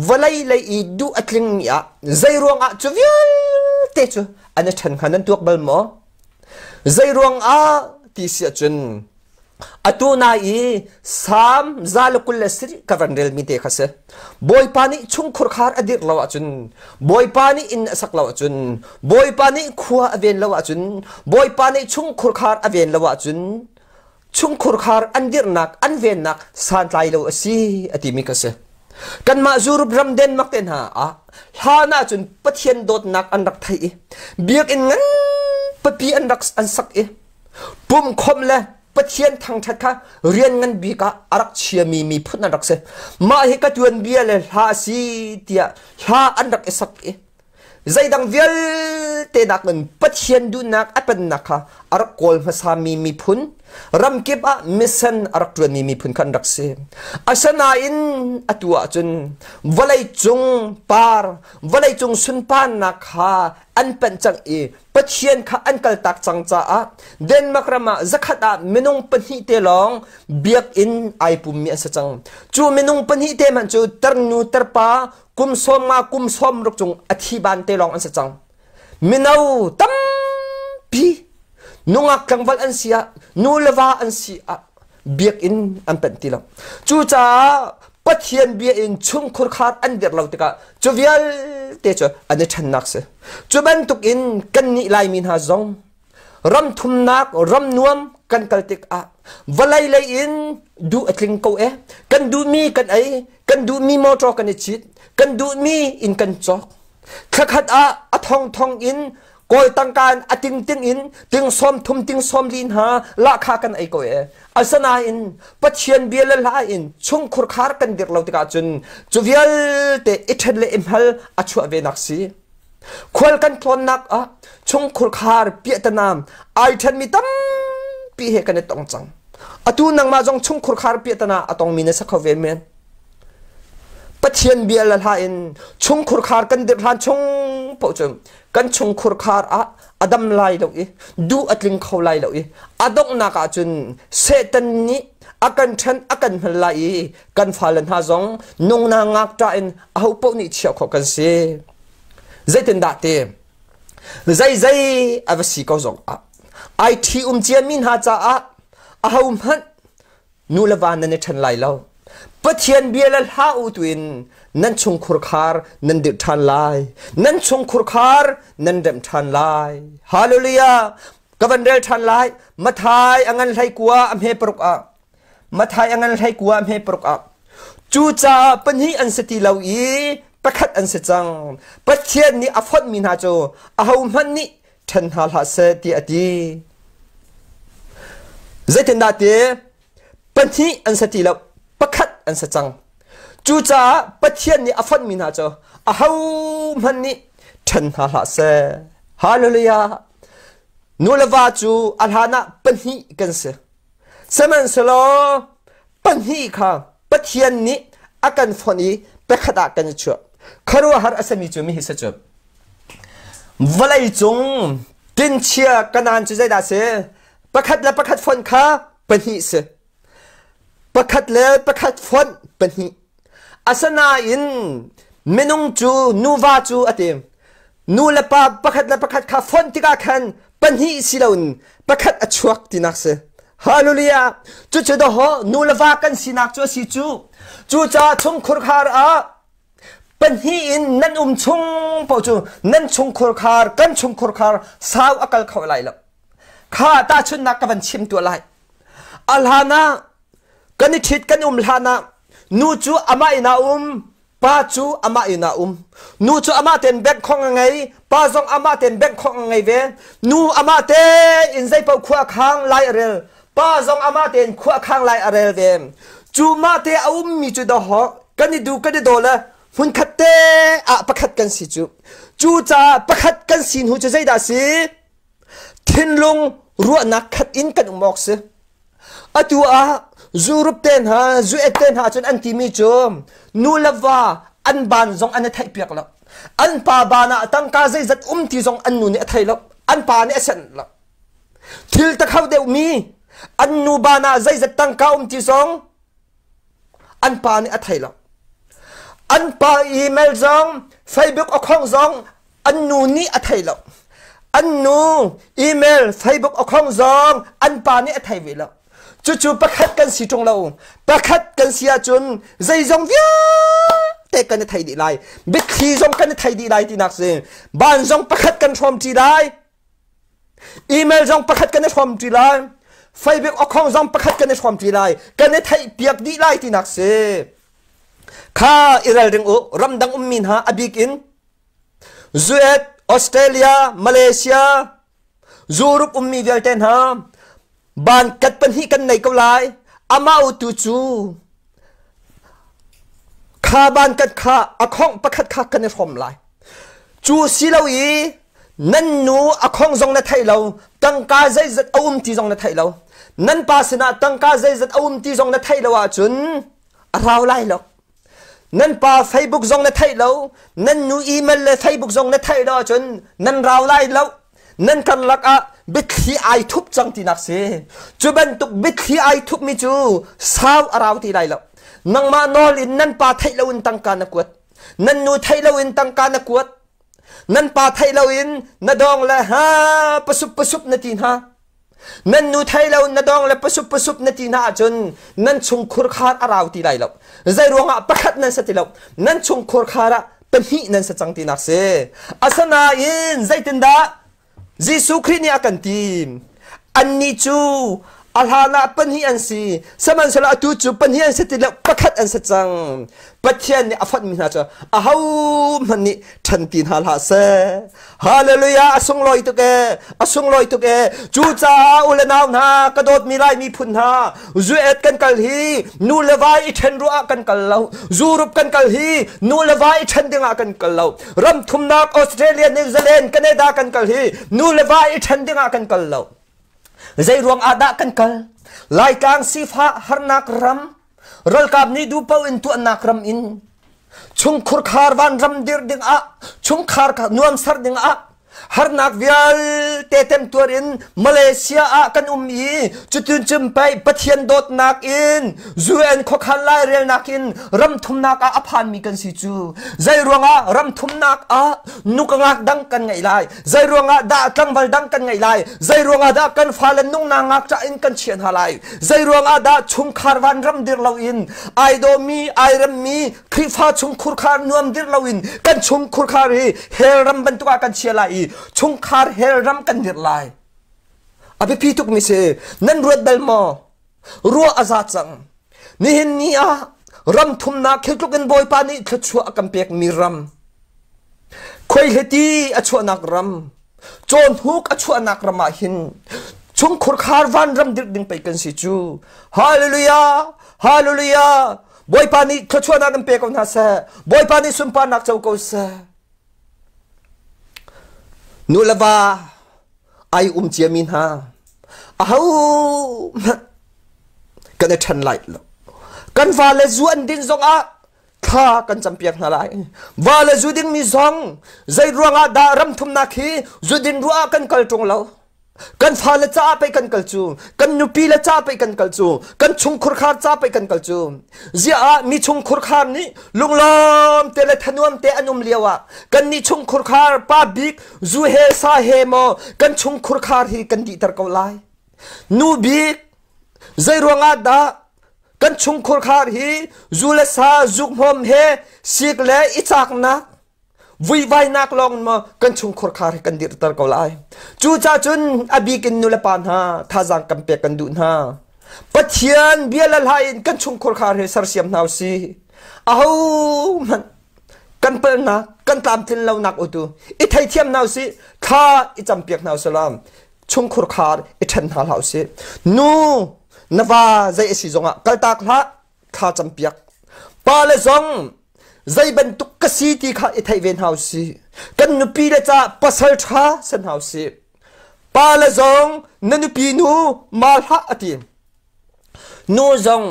vawlei lei i duh a tlingmi ah zei ruangah cu vialte cu an i ṭhen hnga nan tuak bal maw? Zei ruangah ti si ahcun Atu na i Salm 127 ka van relmi te kha si. Bawipa nih chungkhur khar a dirh lo ahcun, Bawipa nih inn a sak lo ahcun, Bawipa nih khua a ven lo ahcun, Bawipa nih chungkhur khar a ven lo ahcun, chungkhur khar an dirhnak, an vennak santlai lo a si a timi kha si. Kanmah Europe ram Denmark te hna ah hlan ahcun Pathian dawtnak an rak theih i biakinn ngan papi an rak an sak i Pumkhawmh le Pathian thangṭhat kha rian ngan bik ah a rak chiami miphun an rak si. Mah hi ka tuanbia le hla a si tiah hla an rak i sak i zeidang vialte nakin Pathian duhnak a pennak kha a rak kawl hmasami miphun ramkip ah mission a rak ṭuanmi miphun kha an rak si. Asinain atu ahcun vawleicung par, vawleicung sunparnak kha an panh cang i Pathian kha an kaltak cang caah Denmark ram ah zakhat ah minung pahnih te lawng biakinn ai pummi an si cang. Cu minung pahnih te hmanh cu tarnu tarpa kum 50 kum 60 cung a thi ban te lawng an si cang. Mino tampi nungak tlangval an si ah nu le va an si ah biakinn an panh ti lo. Cucaah Pathian bia in chungkhur khar an dirh lo tikah cu vialte cu an i ṭhennak si. Cu bantukin kannih Laimi hna zong ram thumnak ram nuam kan kal tikah vawlei lei in duh a tling ko e kan duhmi kan ei kan duhmi motor kan i cit kan duhmi inn kan cawk Thlakhat ah a thongthong in kawl tangka in a tingting in ting sawm thum ting sawm li hna lahkha kan ei ko e. Asinain Pathian bia le hla in chungkhur khar kan dirh lo tikah cun cu vialte i ṭhen le i hmal a chuah ve nak si. Khual kan tlawnnak ah chungkhur khar piahtanam ai ṭhenmi tampi he kan i tong cang. Atu nangmah zong chungkhur khar piahtana a tongmi na si kho ve men. Pathian bia le hla in chungkhur khar kan dirh hlan chung paoh cu kan chungkhur khar ah a dam lai lo i duh a tling kho lai lo i a donghnak ah cun Satan nih a kan ṭhen a kan hman lai i kan fale hna zong nungna ngakṭah in aho paoh nih chiah khawh kan si. Zeitindah ti zeizei a va si ko zong ah ai ṭhi um ciami hna caah aho hmanh nu le va nan i ṭhen lai lo. Pathian bia le hla u tuin nan chungkhur khar nan dirh ṭhan lai. Nan chungkhur khar nan remh ṭhan lai. Hallelujah! Ka van rel ṭhan lai. Mathai a ngan hlei kua a hme paruk ah. Mathai a ngan hlei kua a hme paruk ah. Cucaah pahnih an si ti lo i pakhat an si cang. Pathian nih a fonhmi hna cu ahohmanh nih ṭhen hna hlah seh tiah a ti. Zeitindah ti pahnih an si ti lo pakhat an si cang. Cucaah Pathian nih a fonhmi hna cu aho Ahohmanh nih ṭhen hna hlah seh. Hallelujah! Nu le va cu a hlanah pahnih kan si. Sihmanhsehlaw pahnih kha Pathian nih a kan fonh i pakhat ah kan i chuah. Khuaruahhar a simi cu mihi si cu. Vawlei cung tinchia kanaan cu zeidah si? Pakhat le pakhat fonh kha pahnih si. Pakhat le pakhat fonh pahnih. Asinain minung cu nuva cu a ti. Nu le pa pakhat le pakhat kha fonh tikah khan pahnih si loin pakhat a chuak tinak si. Hallelujah! Cucu dawh nu le va kan sinak cu a si cu. Cucaah chungkhur khar ah pahnih in nan um chung paoh cu nan chungkhur khar kan chungkhur khar sau a kal kho lai lo. Kha tahchunhnak ka van chim tuah lai. A hlan ah kan i ṭhit kan um hlan ah nu cu amah inn ah um, pa cu amah inn ah um. Nu cu amah tein bank khong a ngei, pa zong amah tein bank khong a ngei ve. Nu amah tein zeipaoh khua a khang lai a rel, pa zong amah tein khua a khang lai a rel ve. Cu mah te a ummi cu dawhawh kan i du kan i daw le hmunkhat te ah pakhat kan si cu. Cucaah pakhat kan si hnu cu zeidah si? Thinlung ruahnak khat in kan um awk si. Atu ah zurup te hna, zuet te hna cun an timi cu nu le va an ban zong an i theihpiak lo. An pa ban ah tangka zeizat um ti zong an nu nih a thei lo. An pa nih a senh lo. Thil takhau deuhmi an nu ban ah zeizat tangka um ti zong an pa nih a thei lo. An pa email zong, Facebook account zong an nu nih a thei lo. An nu email, Facebook account zong an pa nih a thei ve lo. Cucu pakhat kan si ṭung lo. Pakhat kan si ahcun zeizong vialte kan i thei dih lai. Biathli zong kan i thei dih lai tinak si. Ban zong pakhat kan hrawm ṭi lai. Email zong pakhat kan i hrawm ṭi lai. Facebook account zong pakhat kan i hrawm ṭi lai. Kan i theih piak dih lai tinak si. Kha i ralring u. Ramdang ummi hna a bik in US, Australia, Malaysia, Europe ummi vialte hna ban kat pahnih kan nei ko lai. Amah tu cu kha ban kat kha a khong pakhat kha kan i hrawm lai. Cu si lo i nan nu a khong zong na thei lo, tangka zeizat a um ti zong na thei lo. Nan pa sinah tangka zeizat a um ti zong na theih lo ahcun a rau lai lo. Nan pa Facebook zong na theih lo, nan nu email le Facebook zong na theih lo ahcun nan rau lai lo. Nan karlak ah biathli ai thup cang tinak si. Cu bantuk biathli ai thupmi cu sau a rau ti lai lo. Nangmah nawl in nan pa theih loin tangka na kuat. Nan nu theih loin tangka na kuat. Nan pa theih loin na dawng le ha pasup pasup na ti hna. Nan nu thei lo na dawng le pasup pasup na ti hna ahcun nan chungkhur khar a rau ti lai lo. Zei ruangah pakhat nan si ti lo. Nan chungkhur khar ah pahnih nan si cang tinak si. Asinain zeitindah Jesuh Khrih nih a kan tim. Annih cu a hlan ah pahnih an si. Sihmanhsehlaw atu cu pahnih an si ti lo, pakhat an si cang. Pathian nih a fonhmi hna cu ahohmanh nih ṭhen ti hna hlah seh. Hallelujah a sunglawi tuk ee a sunglawi tuk ee cucaah u le nau hna ka dawtmi Lai miphun hna zuet kan kal hi nu le va i ṭhen ruah ah kan kal lo zurup kan kal hi nu le va i ṭhen ding ah kan kal lo ram thumnak Australia New Zealand Canada kan kal hi nu le va i ṭhen ding ah kan kal lo zei ruang ah dah kan kal Laitlang sifah harnak ram ralkap nih duh paoh in tuahnak ram in chungkhur khar van ram dir ding ah chungkhar nuam ser ding ah harnak vialte temtuar in Malaysia ah kan um i cutun cun pei Pathian dawtnak in UN khuakhan lairelnak in ram thumnak ah a phanmi kan si cu zei ruangah ram thumnak ah nukangak dang kan ngeih lai zei ruangah dah tlangval dang kan ngeih lai zei ruangah dah kan fale nungnak ngakṭah in kan chiah hna lai zei ruangah dah chungkhar van ram dir loin ai dawmi ai remmi Khrihfa chungkhur khar nuam dir loin kan chungkhur khar hi hell ram bantuk ah kan chia lai i chungkhar hell ram kan dir lai a biapi tuk mi si nan ruat bal maw ruah a za cang nihin ni ah ram thumnak khi tluk in Bawipa nih thluachuah a kan pekmi ram khuaihliti a chuahnak ram cawnhuk a chuahnak ram ah hin chungkhur khar van ram dirh ding pei kan si cu hallelujah hallelujah Bawipa nih thluachuahnak in pe ko hna seh Bawipa nih sunparnak co ko seh. Nu le va ai um ciami hna aho hmanh kan i ṭhen lai lo. Kan va le zu an din zongah thla kan campiak hna lai. Va le zu dingmi zong zei ruangah dah ram thumnak hi zu din ruah ah kan kal ṭung lo. Kan fale caah pei kan kal cu, kan nupi le ca pei kan kal cu, kan chungkhurkhar ca pei kan kal cu. Ziah ah mi chungkhurkhar nih lunglawm te le thanuam te an um lio ah kan nih chungkhurkhar pa bik zu he sa he maw kan chungkhurkhar hi kan dihter ko lai. Nu bik zei ruangah dah kan chungkhurkhar hi zu le sa zukhmawm he sik le i caknak vuivainak lawng maw kan chungkhur khar hi kan dirter ko lai. Cucaah cun a bik in nulepa hna thazaang kan pek kan duh hna. Pathian bia le hla in kan chungkhur khar hi sersiam hna usih. Aho hmanh kan palnak kan tlamtlin lonak utu i theithiam hna usih, thla i campiak hna usilaw chungkhur khar i ṭhen hna hlah usih. Nu na va zei a si zongah kaltak hlah, thla campiak. Pa le zong zei bantuk ka si ti kha i theih ve hna usih. Kan nupi le ca pasal ṭha si hna usih. Pa le zong na nupi nu ma hlah a ti. Nu zong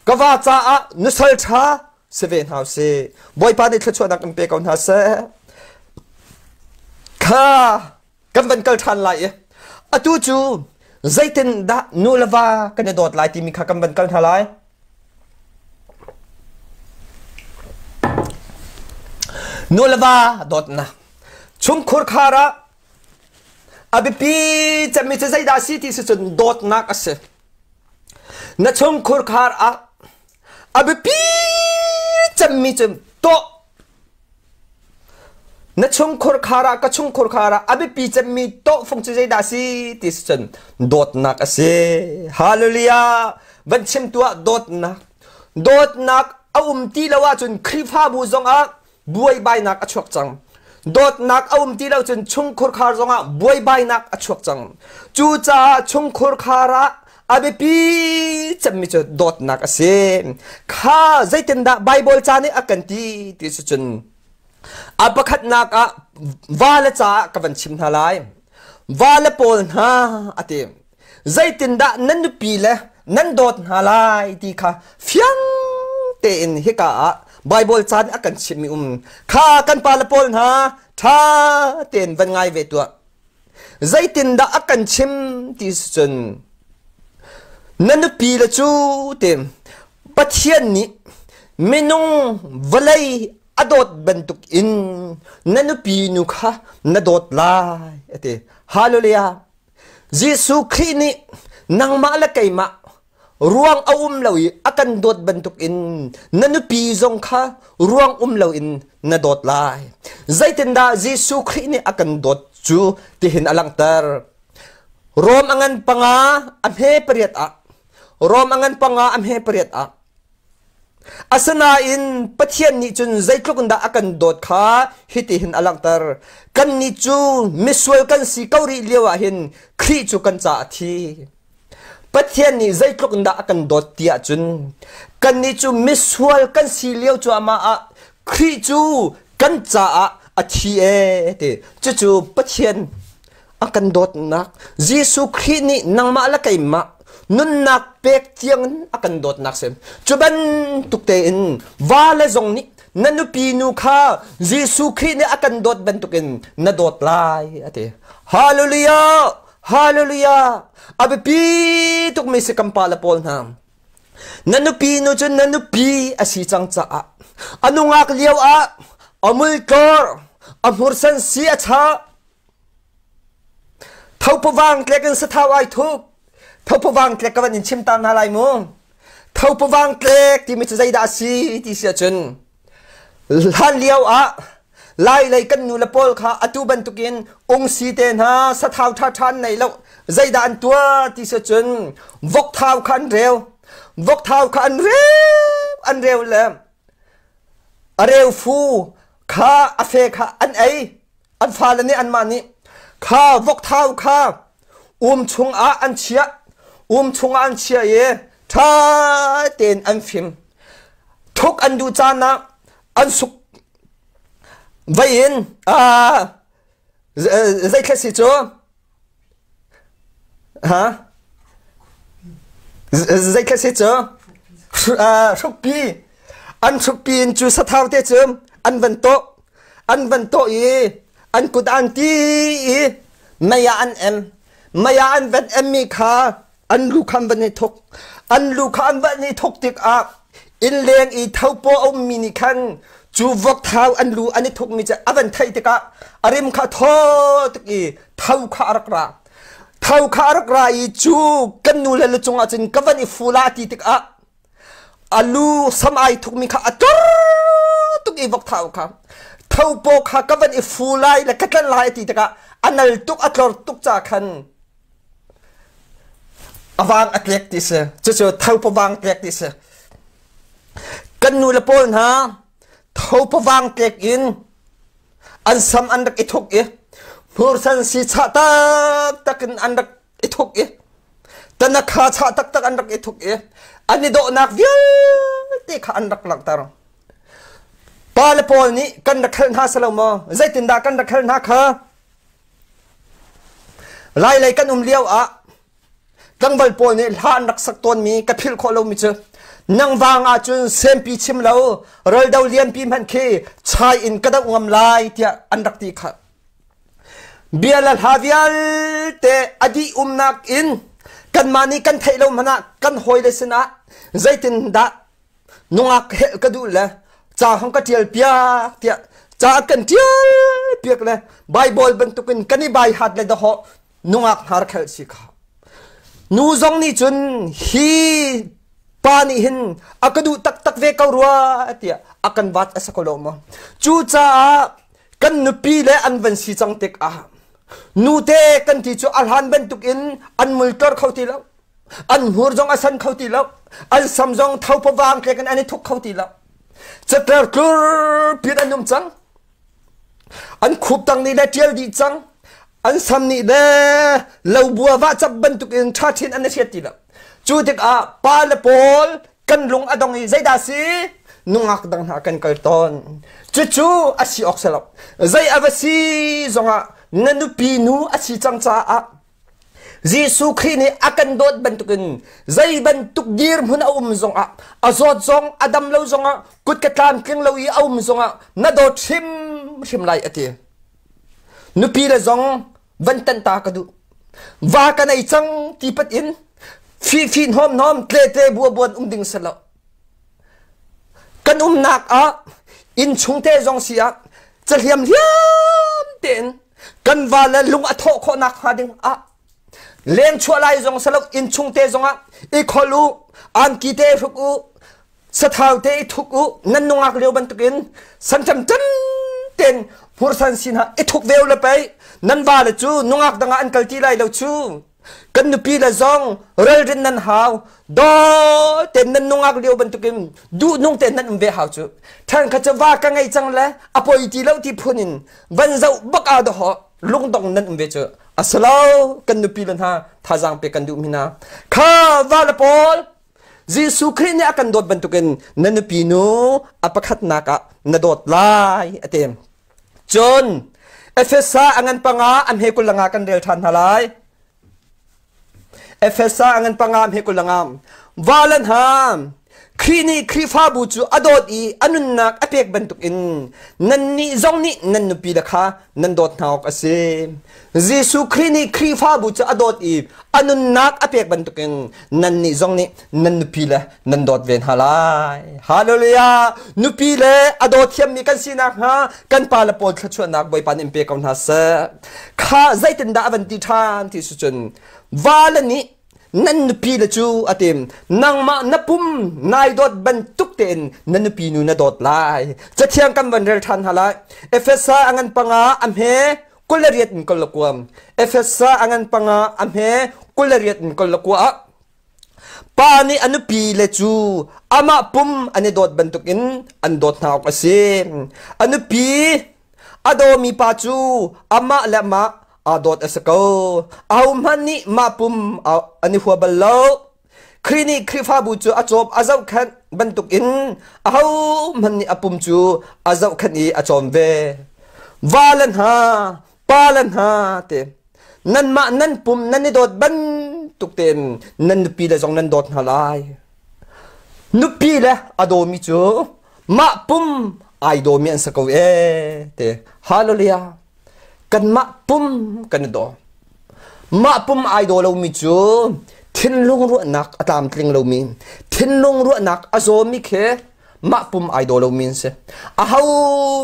ka va caah nusal ṭha si ve hna usih. Bawipa nih thluachuahnak in pe ko hna seh. Kha kan van kal ṭhan lai i atu cu zeitin dah nu le va kan i dawt lai timi kha kan van kal hna lai. Nu le va dawtnak chungkhur khar ah a biapi cemmi cu zeidah a si ti si cun dawtnak a si. Na chungkhur khar ah a biapi cemmi cu tawh Na chungkhur khar ah ka chungkhur khar ah a biapi cemmi tawhfung cu zeidah a si ti si cun dawtnak a si. Hallelujah! Van chim tuah dawtnak. Dawtnak a um ti lo ahcun Khrihfabu zongah buaibainak a chuak cang. Dawtnak a um ti lo cun chungkhur khar zongah buaibainak a chuak cang. Cucaah chungkhur khar ah a biapi cemmi cu dawtnak a si. Kha zeitindah Baibal ca nih a kan ti ti si cun a pakhatnak ah vale caah ka van chim hna lai. Vale pawl hna a ti. Zeitindah nan nupi le nan dawt hna lai ti kha fiang tein hika ah Baibal ca nih a kan chimhmi um. Kha kan pale pawl hna ṭha tein van ngai ve tuah. Zeitindah a kan chim ti cun na nupi le cu ti Pathian nih minung vawlei a dawt bantuk in na nupi nu kha na dawt lai a ti. Hallelujah. Jesuh Khrih nih nangmah le keimah ruang a um lo i a kan dawt bantukin na nupi zong kha ruang um loin na dawt lai. Zeitindah Jesuh Khrih nih a kan dawt cu tihin a langhter. Rom a ngan panga a hme pariat ah Rom a ngan panga a hme pariat ah Asinain Pathian nih cun zeitluk in dah a kan dawt kha hitihin a langhter. Kannih cu misual kan si ko rih lio ah hin Khrih cu kan caah a thi. Pathian nih zeitluk in dah a kan dawt ti ahcun kannih cu misual kan si lio cuahmah ah Khrih cu kan caah a thi ee ti. Cucu Pathian a kan dawtnak Jesuh Khrih nih nangmah le keimah nunnak pek tiang in a kan dawtnak si. Cu bantuk tein va le zong nih na nupi nu kha Jesuh Khrih nih a kan dawt bantukin na dawt lai a ti. Hallelujah! Hallelujah! A biapi tukmi si kan pa le pawl hna. Na nupi nu cu na nupi a si cang caah a nungak lio ah a multlor, a hmursan si a chah. Thopawang tlek in sathau ai thuk. Thopawang tlek ka van in chim ta hna lai mu. Thopawang tlek timi cu zeidah a si ti si ahcun Hlan lio ah Lai lei kan nu le pawl kha atu bantukin ungsi te hna sathau ṭhaṭha an nei lo. Zeidah an tuah ti si cun vokthau kha an reu. Vokthau kha an reu an reu le a reu fu kha a fe kha an ei. An fale nih anmah nih kha vokthau kha um chungah an chiah. Um chungah an chiah i ṭha tein an fim. Thuk an duh caan ah an suk vei in. Zei thla si cu? Ha? Zei thla si cu? Hrukpi. An hrukpi in cu sathau te cu an van tawh. An van tawh i an kut an ti i mei ah an em. Mei ah an van emmi kha an lu kha an van i thuk. An lu kha an van i thuk tikah innleng i thopaw a ummi nih khan cu vok thau an lu an i thukmi cu a van theih tikah a rim kha thaw tuk i tho kha a rak ra. Tho kha a rak ra i cu kan nu le lu cungah cun ka van i fu la ti tikah a lu sam ai thukmi kha a tur tuk i vok thau kha thopaw kha ka van i fu lai le ka tlan lai ti tikah a nal tuk a tlor tuk ca khan a vang a tlek ti si. Cucu thopavang tlek ti si. Kan nu le pawl hna thopavang tlek in an sam an rak i thuk i hmursan si chah taktak in an rak i thuk i tanakha chah taktak an rak i thuk i an i dawhnak vialte kha an rak langhter. Pa le pawl nih kan rak khalh hna silo maw? Zeitindah kan rak khalh hna kha? Lailei kan um lio ah tlangval pawl nih hla an rak sak tawnmi ka philh khawh lomi cu nang vang ahcun sempi chim lo raldo lianpi hmanh khi chai in ka doh ngam lai tiah an rak ti kha. Bia le hla vialte a dih umnak in kanmah nih kan theih lo hmanh ah kan hawile sinah zeitindah nungak helh ka duh le ca hong ka ṭial piak tiah ca kan ṭial piak le Bible bantukin kan i bai hat le dahawh nungak hnar khelh si kha. Nu zong nih cun hi pa nih hin a ka duh taktak ve ko rua tiah a kan vat a si ko lo maw? Cucaah kan nupi le an van si cang tikah nute kan ti cu a hlan bantukin an multor kho ti lo. An hmur zong a san kho ti lo. An sam zong thopavang tlek in an i thuk kho ti lo. Catler tlur pit an um cang. An khup tang nih le ṭial dih cang. An sam nih le lobua va cap bantuk in ṭha ṭhin an i hriat ti lo. Cu tikah pa le pawl kan lung a dong i zeidah si nungak dang hna kan kal tawn. Cucu a si awk si lo. Zei a va si zongah na nupi nu a si cang caah Jesuh Khrih nih a kan dawt bantukin zei bantuk dirhmun a um zongah a zawt zong a dam lo zongah kut ka tlamtling lo i a um zongah na dawt hrimhrim lai a ti. Nupi le zong van tanh ta ka duh. Va ka nei cang ti pat in fifi hnawm hnawm tle tle bua buan um ding si lo. Kan umnak ah inn chung te zong si ah cahliam hliam tein kan va le lung a thawh khawh nak hnga ding ah leng chuah lai zong salo inn chung te zong ah i khol u angki te hruk u sathau te i thuk u nan nungak lio bantukin sanṭam ṭan ten hmursan sin ha i thuk veu le pei nan va le cu nungak dang ah an kal ti lai lo cu kan nupi le zong ralrin nan hau daw ten nan nungak lio bantukin duh nung ten nan um ve hau cu than kha cu va ka ngei cang le a poi ti lo ti phun in van zoh bak a doho lungdong nan um ve cu asalo kan nupi le hna thazaang pe kan duh mi hna kha va le pawl Jesuh Khrih nih a kan dawt bantukin na nupi nu a pakhatnak ah na dawt lai a ti. Cun Efesa a ngan panga a hme kul langa kan rel ṭhan hna lai. Efesa a ngan panga a hme kul langa. Valan ha Khrih nih Khrihfabu cu a dawt i a nunnak a pek bantukin nannih zong nih nan nupi le kha nan dawt hna awk a si. Jesuh Khrih nih Khrihfabu cu a dawt i a nunnak a pek bantukin nannih zong nih nan nupi le nan dawt ve hna lai. Hallelujah! Nupi le a daw thiammi kan si nakhnga kan pa le pawl thluachuahnak Bawipa nih in pe ko hna seh. Kha zeitindah a van ti ṭhan ti si cun va le nih nan nupi le cu a tim nangmah na pum nai dawt bantuk tein na nupi nu na dawt lai. Cathiang kan van rel ṭhan hna lai. Efesa a ngan panga a hme 28 in 21. Efesa a ngan panga a hme 28 in 21 ah Pa nih a nupi le cu amah pum an i dawt bantukin an dawt hna awk a si. A nupi a dawmi pa cu amah le amah aa dawt a si ko. Ahohmanh nih mah pum an i hua bal lo. Khrih nih Khrihfabu cu a cawm a zohkhenh bantukin ahohmanh nih a pum cu a zohkhenh i a cawm ve. Va le hna, Pa le hna te nanmah nan pum nan i dawt bantuk tein nan nupi le zong nan dawt hna lai. Nupi le a dawmi cu mah pum ai dawmi an si ko ee te. Hallelujah. Kanmah pum kan i daw. Mah pum ai daw lomi cu thinlung ruahnak a tlamtling lomi, thinlung ruahnak a zawmi khi mah pum ai daw lomi an si. Aho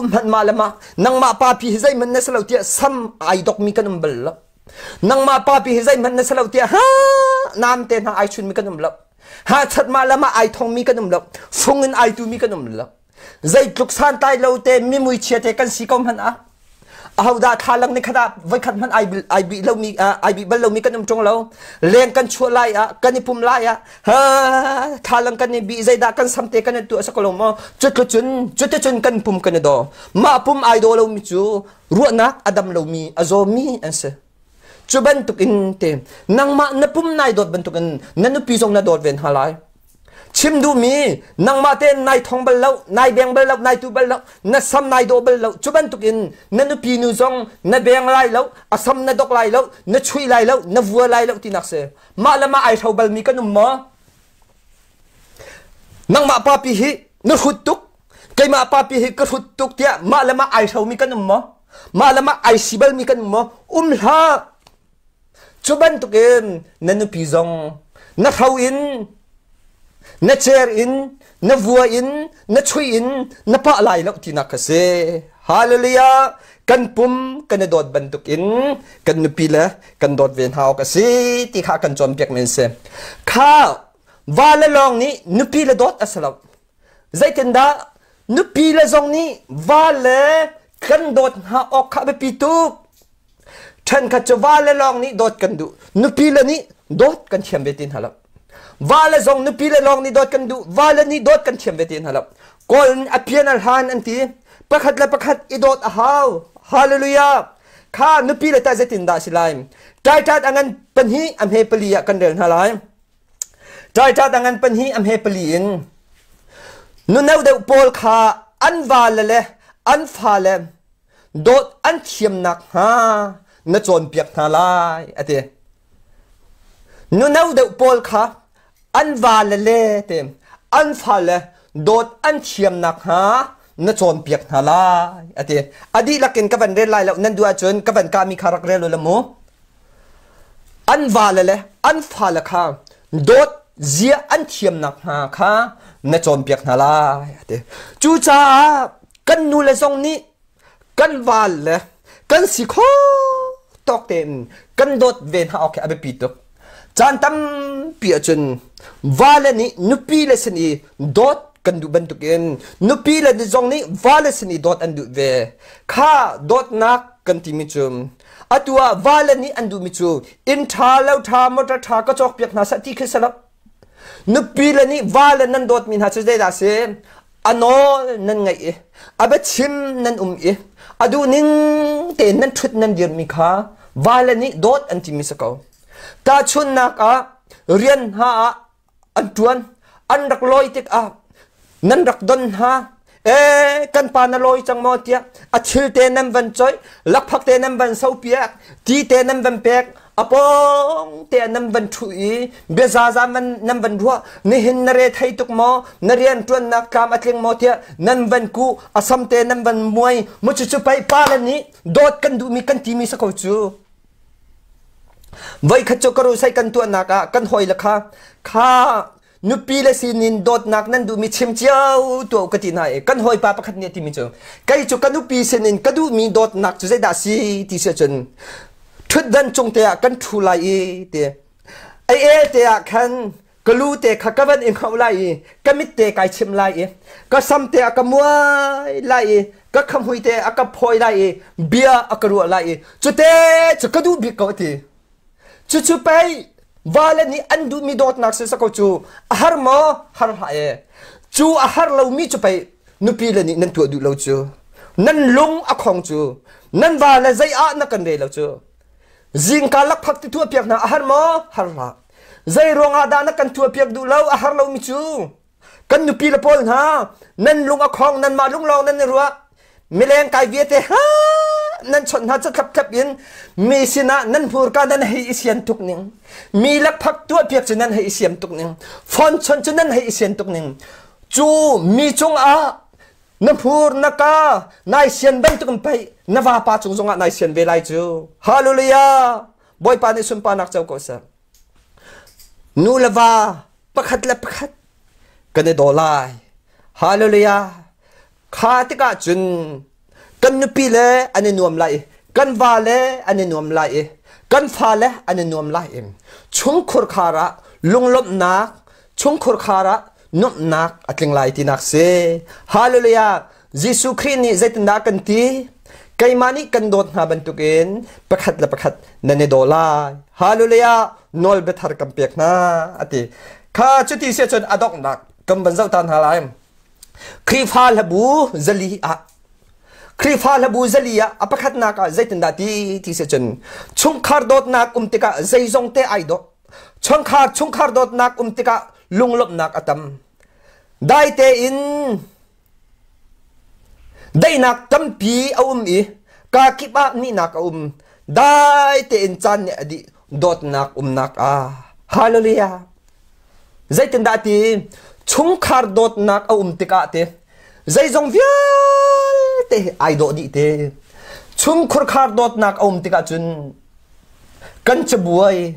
hmanh mah le mah nangmah papi hi zeihmanh na si lo tiah sam ai dokmi kan um bal lo. Nangmah papi hi zeihmanh na si lo tiah ha nam te hna ai chunmi kan um lo. Ha chat mah le mah ai thongmi kan um lo. Fung in ai tumi kan um lo. Zeitluk santlai lo te mimui chia te kan si ko hmanh ah ahodah thlalang ni khat ah voikhat hmanh ai ai bih lomi ai bih bal lomi kan um ṭung lo. Leng kan chuah lai ah kan i pum lai ah ha thlalang kan i bih zeidah kan sam te kan i tuah sak lo maw cuticun cuticun kan pum kan i daw. Mah pum ai daw lomi cu ruahnak a dam lomi a zawmi an si. Cu bantukin te nangmah na pum nai dawt bantukin na nupi zong na dawt ve hna lai. Chim duhmi nangmah tein nai thong bal lo, nai beng bal lo, nai tu bal lo, na sam nai dawh bal lo. Cu bantukin na nupi nu zong na beng lai lo, a sam na dok lai lo, na chuih lai lo, na vua lai lo tinak si. Mah le mah ai hro balmi kan um maw? Nangmah papi hi na hrut tuk, keimah papi hi ka hrut tuk tiah mah le mah ai hromi kan um maw? Mah le mah ai si balmi kan um maw? Um hlah. Cu bantukin na nupi zong na hro in, na cer in, na vua in, na chuih in na pah lai lo tinak kha si. Hallelujah! Kan pum kan i dawt bantukin kan nupi le kan dawt ve hna awk a si ti kha kan cawnpiak men si. Kha va le lawng nih nupi le dawt a si lo. Zeitindah nupi le zong nih va le kan dawt hna awk kha a biapi tuk. Ṭhenkhat cu vale lawng nih dawt kan duh. Nupi le nih dawt kan thiam ve ti hna lo. Vale zong nupi le lawng nih dawt kan duh. Vale nih dawt kan thiam ve ti hna lo. Kawl nih a pian a hlan an ti. Pakhat le pakhat i dawt a hau. Hallelujah. Kha nupi le tah zeitindah a si lai? Ṭaiṭat a ngan pahnih a hme pali ah kan rel hna lai. Ṭaiṭat a ngan pahnih a hme pali in nuno deuh pawl kha an vale le an fale dawt an thiam nakhnga na cawnpiak hna lai a ti. Nuno deuh pawl kha an vale le te an fale dawt an thiam nakhnga na cawnpiak hna lai a ti. A dihlak in ka van rel lai lo nan duh ahcun ka van kami kha rak rel u la mu. An vale le an fale kha dawt zia an thiam nakhnga kha na cawnpiak hna lai a ti. Cucaah kan nu le zong nih kan val le kan si kho tawk tein kan dawt ve hna awk hi a biapi tuk. Caan tampi ahcun vale nih nupi le sin i dawt kan duh bantukin nupi le zong nih vale sin i dawt an duh ve. Kha dawtnak kan timi cu atu ah vale nih an duhmi cu inn ṭha lo ṭha motor ṭha ka cawkpiak hna seh ti khi si lo. Nupi le nih vale nan dawtmi hna cu zeidah a si? A nawl nan ngaih i a biachim nan um i a duhning tein nan ṭhut nan dirmi kha vale nih dawt an timi si ko. Tahchunhnak ah rian hna ah an ṭuan an rak lawi tikah nan rak don hna ee kan pa na lawi cang maw tiah a thil te nan van coih lakphak te nan van sopiak ti te nan van pek a pawng te nan van ṭhu i biazaza man nan van ruah nihin na re thei tuk maw na rian ṭuannak tlam a tling maw tiah nan van ku a sam te nan van muai mu cu cu pei pa le nih dawt kan duhmi kan timi sa ko cu Voikhat cu karusai kan tuahnak ah kan hawi le kha kha nupi le sinin dawtnak nan duhmi chim cio tuah ka ti hna i kan hawipa pakhat nih a timi cu kei cu ka nupi sinin ka duhmi dawtnak cu zeidah si ti si ahcun ṭhutdan cung te ah kan ṭhu lai i ti ai el te ah khan ka lu te kha ka van i hngauh lai i ka mit te kai chim lai i ka sam te a ka muai lai i ka khamhui te a ka phawi lai i bia a ka ruah lai i cute cu ka duh bik ko a ti. Cucu pei vale nih an duhmi dawtnak si ko cu a har maw har hlah e cu a har lomi cu pei nupi le nih nan tuah duh lo cu nan lung a khong cu nan vale zei ah na kan re lo cu Zingka lakphak ti tuahpiak hna a har maw? Har hlah. Zei ruangah dah na kan tuahpiak duh lo? A har lomi cu kan nupi le pawl hna nan lung a khong nanmah lung lawng nan i ruah mileng kai viate ha Nan chawnh hna catlap tlap in mi sinah nan hmurka nan hei i sian tuk ning. Mi lakphak tuahpiak cu nan hei i siam tuk ning. Phone chawnh cu nan hei i sian tuk ning. Cu mi cungah na hmur na ka nai sian bantuk in pei na vapa cung zongah nai sian ve lai cu. Hallelujah! Bawipa nih sunparnak co ko seh. Nu le va pakhat le pakhat kan i daw lai. Hallelujah! Kha tikah cun kan nupi le an i nuam lai i kan va le an i nuam lai i kan fale an i nuam lai i chungkhur khar ah lunglawmhnak chungkhur khar ah nuamhnak a tling lai tinak si. Hallelujah! Jesuh Khrih nih zeitindah kan ti? Keimah nih kan dawt hna bantukin pakhat le pakhat nan i daw lai. Hallelujah! Nawl biathar kan pek hna a ti. Kha cuti si ahcun a donghnak kan van zoh ta hna lai. Khrihfa hlabu zali ah Khrihfa hlabu zali ah a pakhatnak ah zeitindah ti ti si cun chungkhar dawtnak um tikah zeizong te ai dawh. Chungkhar chungkhar dawtnak um tikah lunglawmhnak a tam. Dai tein daihnak tampi a um i kaa kip ah nihnak a um. Dai tein caan nih a dih dawtnak umnak ah. Hallelujah. Zeitindah ti chungkhar dawtnak a um tikah te zeizong vialte hi ai dawh dih te. Chungkhurkhar dawtnak a um tikah cun kan cabuai,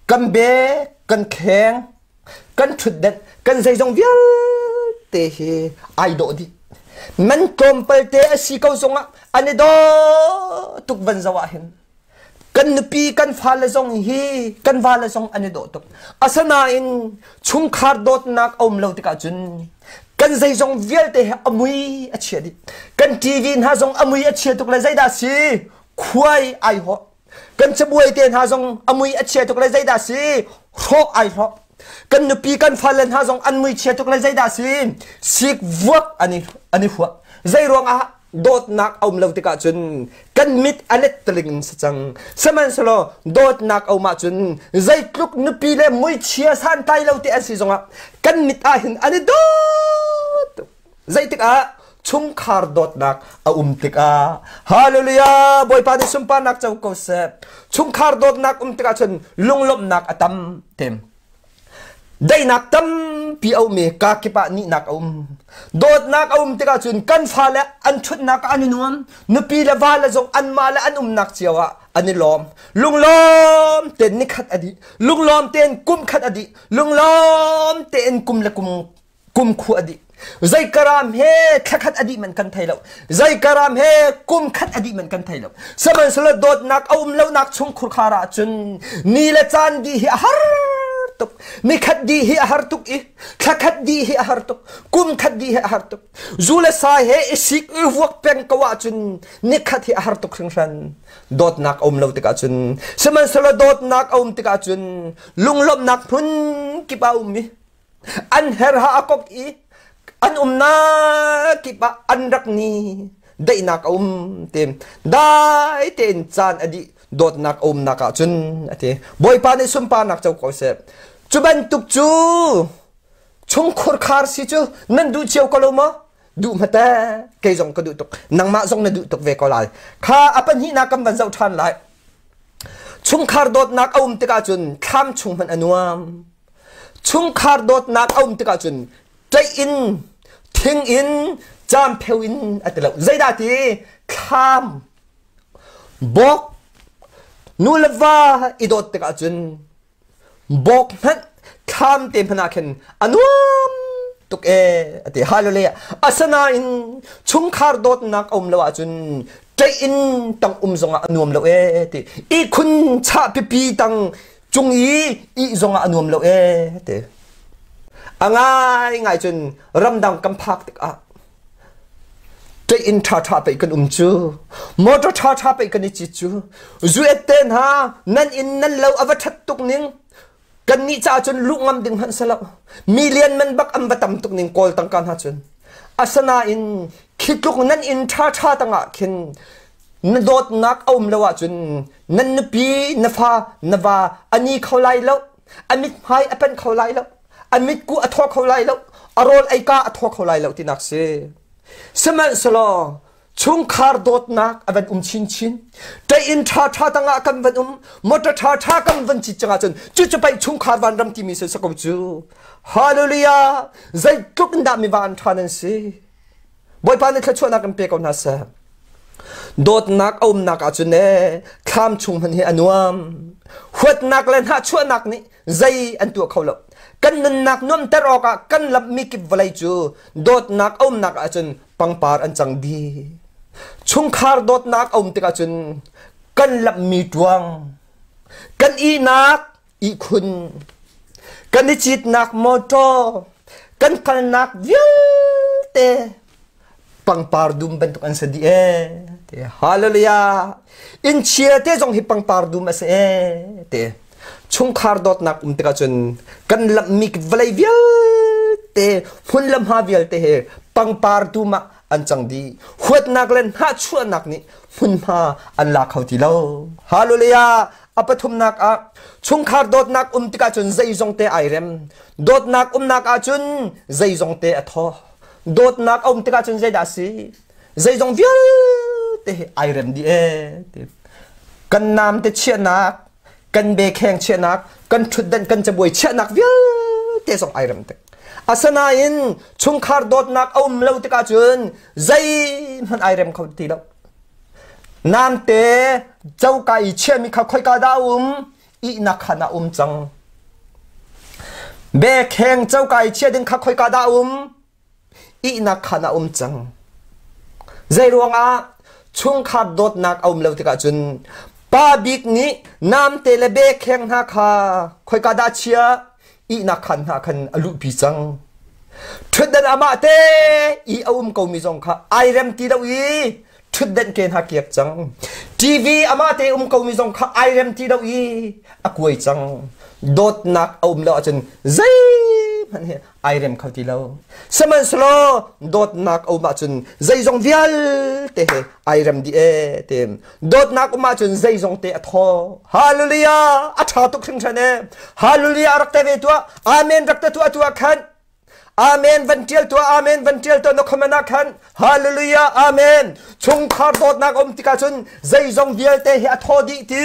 kan bek, kan kheng, kan ṭhutdenh, kan zeizong vialte hi ai dawh dih. Man tlawmpal te a si ko zongah an i dawh tuk van zoh ah hin. Kan nupi kan fale zong hi kan vale zong an i dawh tuk. Asinain chungkhar dawtnak a um lo tikah cun kan zeizong vialte hi a mui a chia dih. Kan TV hna zong a mui a chia tuk le zeidah si? Khuai ai hawh. Kan cabuai te hna zong a mui a chia tuk le zeidah si? Hrawh ai hrawh. Kan nupi kan fale hna zong an mui chia tuk le zeidah si? Sik vuak an i an i huah. Zei ruangah dawtnak a um lo tikah cun kan mit a let taling in si cang. Sihmanhsehlaw dawtnak a um ahcun zeitluk nupi le muichia santlai lo te an si zongah kan mit ah hin an i dawt tuk. Zeitik ah chungkhar dawtnak a um tikah Hallelujah Bawipa nih sunparnak co ko seh. Chungkhar dawtnak um tikah cun lunglawmhnak a tam tem. Daihnak tampi a um i kakip ah nihnak a um. Dawtnak a um tikah cun kan fale an ṭhutnak ah an i nuam. Nupi le vale zong anmah le an umnak cio ah an i lawm. Lunglawm tein nikhat a dih. Lunglawm tein kum khat a dih. Lunglawm tein kum le kum kum khu a dih. Zei karam he thlakhat a dih man kan thei lo. Zei karam he kum khat a dih man kan thei lo. Sihmanhsehlaw dawtnak a um lonak chung khurkhar ah cun ni le caan dih hi a har tuk. Nikhat dih hi a har tuk i thlakhat dih hi a har tuk. Kum khat dih hi a har tuk. Zu le sa he i sik i vuak peng ko ahcun nikhat hi a har tuk hringhran. Dawtnak a um lo tikah cun sihmanhsehlaw dawtnak a um tikah cun lunglawmhnak hmun kip ah a um i An herha a kok i an umnak kip ah an rak ni daihnak a um ti dai tein caan a dih dawtnak a umnak ah cun a ti. Bawipa nih sunparnak co ko seh. Cu bantuk cu chungkhur khar si cu nan duh cio ko lo maw? Duh hmate kei zong ka duh tuk. Nangmah zong na duh tuk ve ko lai. Kha a pahnihnak kan van zoh ṭhan lai. Chungkhar dawtnak a um tikah cun thlam chung hmanh a nuam. Chungkhar dawtnak a um tikah cun ṭaih in, thing in, caampheu in a ti lo. Zeidah ti? Thlam, bawk, nu le va i dawt tikah cun bawk hmanh thlam te hmanh ah khin a nuam tuk ee a ti. Hallelujah. Asinain chungkhar dawtnak a um lo ahcun ṭaih in tang um zongah a nuam lo ee ti. Ihkhun chah pipi tang cung i ih zongah a nuam lo ee ti. A ngaingai cun ramdang kan phak tikah ṭeih inn ṭhaṭha pei kan um cu, motor ṭhaṭha pei kan i cit cu, zuet te hna nan inn nan lo a va ṭhat tuk ning, kannih caah cun luh ngam ding hmanh si lo. Million man bak an va tam tuk ning Kawl tangka hna cun. Asinain khi tluk nan inn ṭhaṭha tangah khin na dawtnak a um lo ahcun nan nupi na fa na va a ni kho lai lo a mithmai a panh kho lai lo a mitku a thaw kho lai lo a rawl ei ka a thaw kho lai lo tinak si sihmanhsehlaw Chungkhar dawtnak a van um chinchin. Ṭei-inn ṭhaṭha tangah kan van um, motor ṭhaṭha kan van cit cang ahcun cucu pei chungkhar vanram timi si ko cu. Hallelujah! Zeitluk in dah mi van ṭha nan si. Bawipa nih thluachuahnak in pe ko hna seh. Dawtnak a umnak ahcun ee thlam chung hmanh hi a nuam. Huatnak le hnahchuahnak nih zei an tuah kho lo. Kan nunnak nuamter awkah kan lamhmi kip vawlei cu dawtnak a umnak ahcun pangpar an cang dih. Chungkhar dawtnak a um tikah cun kan lamhmi ṭuang, kan ihnak ihkhun, kan i citnak motor, kan kalnak vialte pangpar dum bantuk an si dih ee. Te hallelujah. Inn chia te zong hi pangpar dum a si ee. Te chungkhar dawtnak um tikah cun kan lamhmi vawlei vialte hmun le hma vialte he pangpar dum ah an cang dih. Huatnak le hnahchuahnak nih hmunhma an la kho ti lo. Hallelujah. A pathumnak ah chungkhar dawtnak um tikah cun zeizong te ai rem. Dawtnak umnak ahcun zeizong te a thaw. Dawtnak a um tikah cun zeidah a si? Zeizong vialte hi ai rem dih ee. Kan nam te chiahnak, kan bekheng chiahnak, kan ṭhutdan kan cabuai chiahnak vialte zong ai rem tik. Asinain chungkhar dawtnak a um lo tikah cun zeihmanh ai rem kho ti lo. Namte coka i chiahmi kha khoika dah a um? Ihnak khan a um cang. Bekheng coka i chiah ding kha khoika dah a um? Ihnak khan a um cang. Zei ruangah chungkhar dawtnak a um lo tikah cun pa bik nih namte le bekheng hna kha khoika dah chia? Ihnak khan hna khan a luhpi cang. Ṭhutdan amah te i a um komi zong kha ai rem ti lo i ṭhutdan ke hna kiak cang. TV amah te um komi zong kha ai rem ti lo i a kuai cang. Dawtnak a um lo ahcun zeihmanh hi ai rem kho ti lo. Sihmanhsehlaw dawtnak a um ahcun zeizong vialte he ai rem dih ee ti. Dawtnak um ahcun zeizong te a thaw. Hallelujah! A ṭha tuk hringhran ee. Hallelujah rak te ve tuah. Amen rak te tuah tuah khan. Amen van ṭial tuah. Amen van ṭial tuah na comment ah khan. Hallelujah! Amen. Chungkhar dawtnak a um tikah cun zeizong vialte hi a thaw dih ti.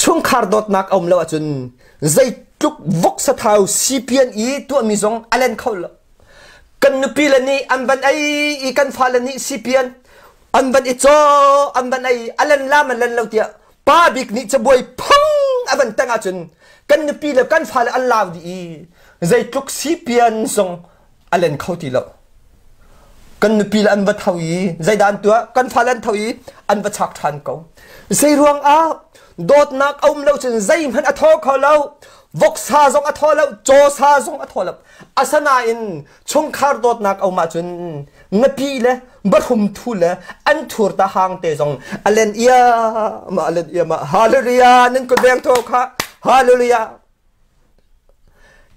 Chungkhar dawtnak a um lo ahcun zeitluk vok sathau sipian i tuahmi zong a len kho lo. Kan nupi le nih an van ei i kan fale nih sipian an van i caw an van ei a len lam an len lo tiah pa bik nih cabuai phung a van teng ahcun kan nupi le kan fale an lau dih i zeitluk sipian zong a len kho ti lo. Kan nupi le an va tho i zeidah an tuah? Kan fale an tho i an va chak ṭhan ko. Zei ruangah dawtnak a um lo cun zeihmanh a thaw kho lo. Voksa zong a thaw lo, cawsa zong a thaw lo. Asinain chungkhar dawtnak a um ahcun ngapi le bahrum thu le an thur ta hang te zong a len ia ma a len ia ma hallelujah nan kut veng tho kha hallelujah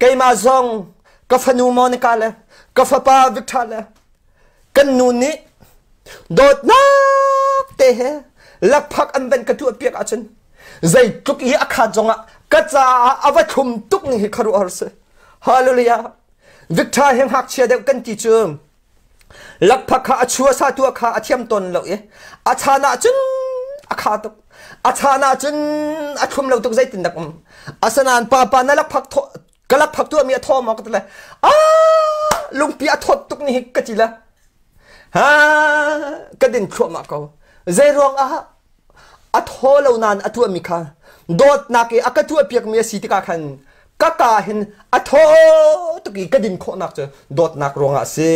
Keimah zong ka fanu Monica le ka fapa Victor le kan nu nih dawtnak te he lakphak an van ka tuah piak ahcun zeitluk i a khat zongah ka caah a va thlum tuk ning hi khuaruahhar si. Hallelujah. Victor hi ngakchia deuh kan ti cu Lakphak kha a chuasa tuah kha a thiam tawn lo i a chan ah cun a kha tuk. A chan ah cun a thlum lo tuk zeitin dak um. Asinain papa na lakphak ka lakphak tuahmi a thaw maw ka ti le a lungpi a thawt tuk ni hi ka ti le ha ka din thluahmah ko. Zei ruang ah a thaw lo nain a tuahmi kha dawtnak i a ka tuahpiakmi a si tikah khan ka ka hin a thaw tuk i ka din khawhnak cu dawtnak ruangah a si.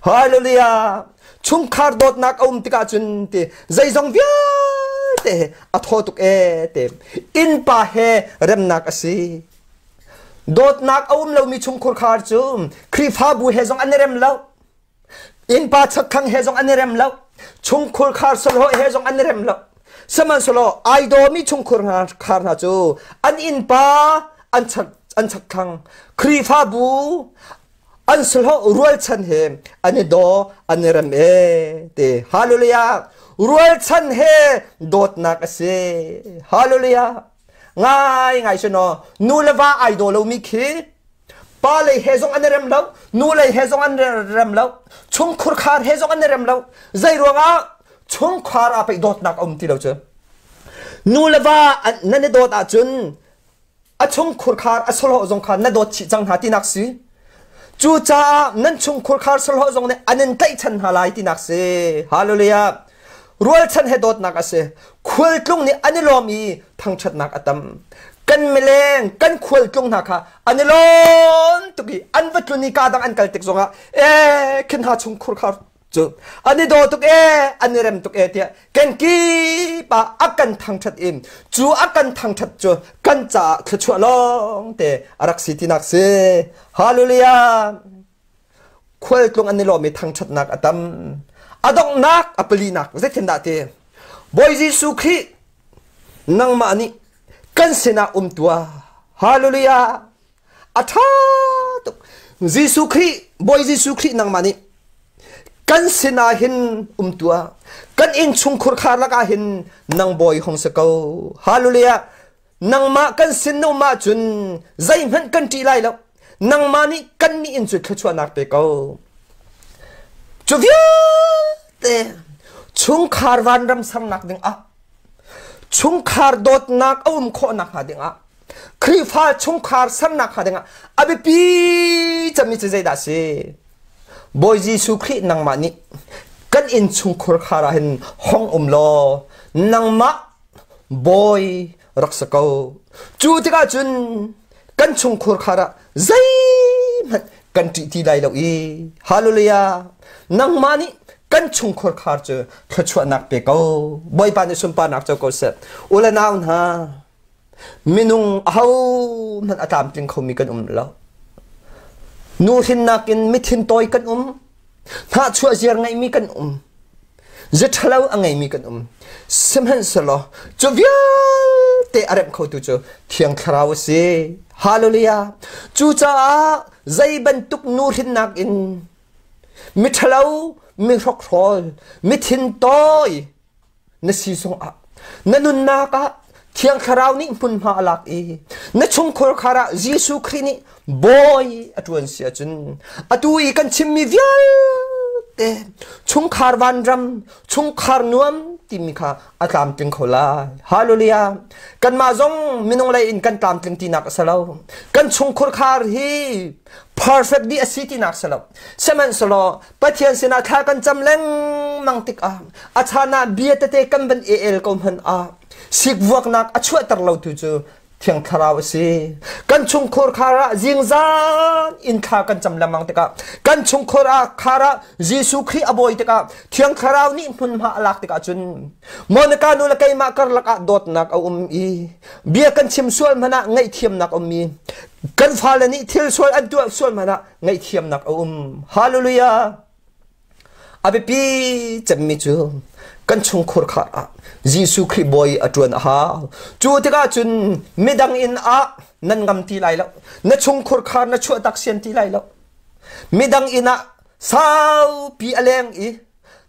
Hallelujah! Chungkhar dawtnak a um tikah cun ti zeizong vialte he a thaw tuk ee ti innpa he remnak a si. Dawtnak a um lomi chungkhur khar cu Khrihfabu he zong an i rem lo. Innpa chakthang he zong an i rem lo. Chungkhur khar solhaw he zong an i rem lo. Sihmanhsehlaw ai dawmi chungkhur khar hna cu an innpa an chak an chakthlang Khrihfabu an solhaw rualchan he an i daw an i rem e ti hallelujah rualchan he dawtnak a si hallelujah ngai ngai si no nu le va ai daw lomi khi Pa lei he zong an i rem lo, nu lei he zong an i rem lo, chungkhur khar he zong an i rem lo. Zei ruangah chungkhar ah pei dawtnak a um ti lo cu. Nu le va nan i dawt ahcun a chungkhur khar a solhawh zong kha na dawt chih cang hna tinak si. Cucaah nan chungkhur khar solhawh zong nih an in tlaihchan hna lai tinak si. Hallelujah. Rualchan he dawtnak a si. Khualtlung nih an i lawm i thangṭhatnak a tam. Kan mileng, kan khualtlung hna kha an i lawm tuk i an va tlun i ka dang an kal tik zongah ee khin hna chungkhur khar cu an i daw tuk ee an i rem tuk ee tiah kan kip ah a kan thangṭhat in cu a kan thangṭhat cu kan caah thluachuah lawng te a rak si tinak si. Hallelujah. Khualtlung an i lawm i thangṭhatnak a tam. A donghnak a palinak zeitindah ti? Bawi Jesuh Khrih nangmah nih kan sinah um tuah. Hallelujah. A ṭha tuk. Jesuh Khrih, Bawi Jesuh Khrih nangmah nih kan sinah hin um tuah. Kan innchungkhur khar lakah hin nang bawi hong si ko. Hallelujah. Nangmah kan sin na um ahcun zeihmanh kan ṭih lai lo. Nangmah nih kannih in cu thluachuahnak pe ko. Cu vialte chungkhar vanram sernak dingah, chungkhar dawtnak a um khawh nakhnga dingah, Khrihfa chungkhar sernak hnga dingah a biapi cemmi cu zeidah a si? Bawi Jesuh Khrih nangmah nih kan inn chungkhur khar ah hin hong um law nangmah bawi rak si ko. Cu tikah cun kan chungkhur khar ah zeihmanh kan ṭih ti lai lo i hallelujah nangmah nih kan chungkhur khar cu thluachuahnak pe ko. Bawipa nih sunparnak co ko seh. U le nau hna minung ahohmanh a tlamtling khomi kan um lo. Nu hrinnak in mithin tawi kan um. Hnahchuah ziar ngeimi kan um. Ziṭhalo a ngeimi kan um. Sihmanhsehlaw cu vialte a remh khotu cu Thiang Thlarau a si. Hallelujah. Cucaah zei bantuk nu hrinnak in miṭhalo, mi hrokhrawl, mi thintawi na si zongah na nunnak ah Thiang Thlarau nih hmunhma a lak i na chungkhur khar ah Jesuh Khrih nih bawi a ṭuan si ahcun atu i kan chimmi vialte chungkhar vanram chungkhar nuam timi kha a tlamtling kho lai. Hallelujah. Kanmah zong minung lei in kan tlamtling tinak a si lo. Kan chungkhur khar hi perfect dih a si tinak si lo. Sihmanhsehlaw Pathian sinah thla kan cam lengmang tikah a chan ah bia tete kan van e el ko hmanh ah sikvuaknak a chuahter lo tu cu Thiang Thlarau a si. Kan chungkhur khar ah zingzan in thla kan cam lengmang tikah kan chungkhur ah khar ah Jesuh Khrih a bawi tikah Thiang Thlarau nih hmunhma a lak tikah cun Monica nu le keimah karlak ah dawtnak a um i bia kan chim sual hmanh ah ngaihthiamnak a um i kan fale nih thil sual an tuah sual hmanh ah ngaihthiamnak a um. Hallelujah! A biapi cemmi cu kan chungkhur khar ah Jesuh Khrih bawi a ṭuan a hau. Cu tikah cun midang inn ah nan ngam ti lai lo. Na chungkhur khar na chuah tak sian ti lai lo. Midang inn ah saupi a leng i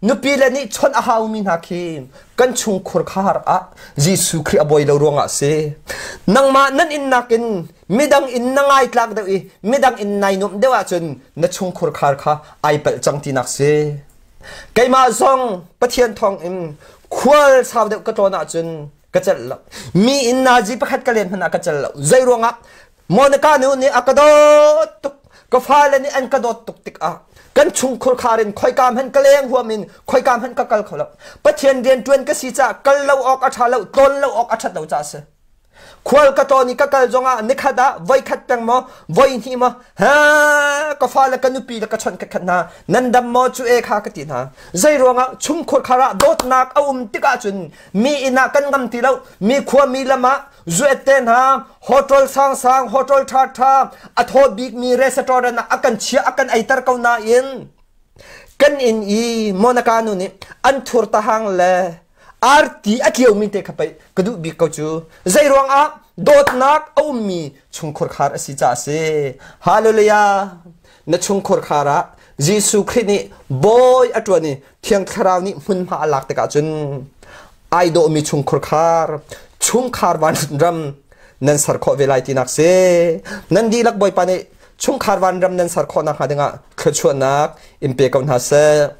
Nupi le nih chawnh a haumi hna khi kan chungkhur khar ah Jesuh Khrih a bawi lo ruangah a si. Nangmah nan inn nakin midang inn na ngaitlak deuh i midang inn nai nuamh deuh ahcun na chungkhur khar kha ai palh cang tinak si. Keimah zong Pathian thawngin khual sau deuh ka tlawn ahcun ka celh lo. Mi inn nazi pakhat ka len hmanh ah ka celh lo. Zei ruangah Monica nu nih a ka dawt tuk. Ka fale nih an ka dawt tuk tikah kan chungkhur khar in khoika hmanh ka leng huam in khoika hmanh ka kal kho lo. Pathian rian ṭuan ka si caah kal lo awk a ṭha lo, tlawn lo awk a ṭhat lo caah a si. Khual ka tlawn i ka kal zongah nikhat ah voikhat peng maw, voihnih maw, ha ka fale ka nupi le ka chawnh ka khat hna, nan dam maw cu e kha ka ti hna. Zei ruangah chungkhur khar ah dawtnak a um tikah cun mi inn ah kan ngam ti lo, mi khua mi lam ah zuet te hna hotel sangsang hotel ṭha ṭha a thaw bikmi restaurant ah a kan chia a kan eiter ko nain kan inn i Monica nu nih an thur tahang le arti a tliomi te kha pei ka duh bik ko cu zei ruangah dawtnak a ummi chungkhur khar a si caah a si hallelujah na chungkhur khar ah Jesuh Khrih nih bawi a ṭuan i Thiang Thlarau nih hmunhma a lak tikah cun ai dawhmi chungkhur khar chungkhar vanram nan ser khawh ve lai tinak si nan dihlak Bawipa nih Chungkhar vanram nan ser khawh nakhnga dingah thluachuahnak in pe ko hna seh.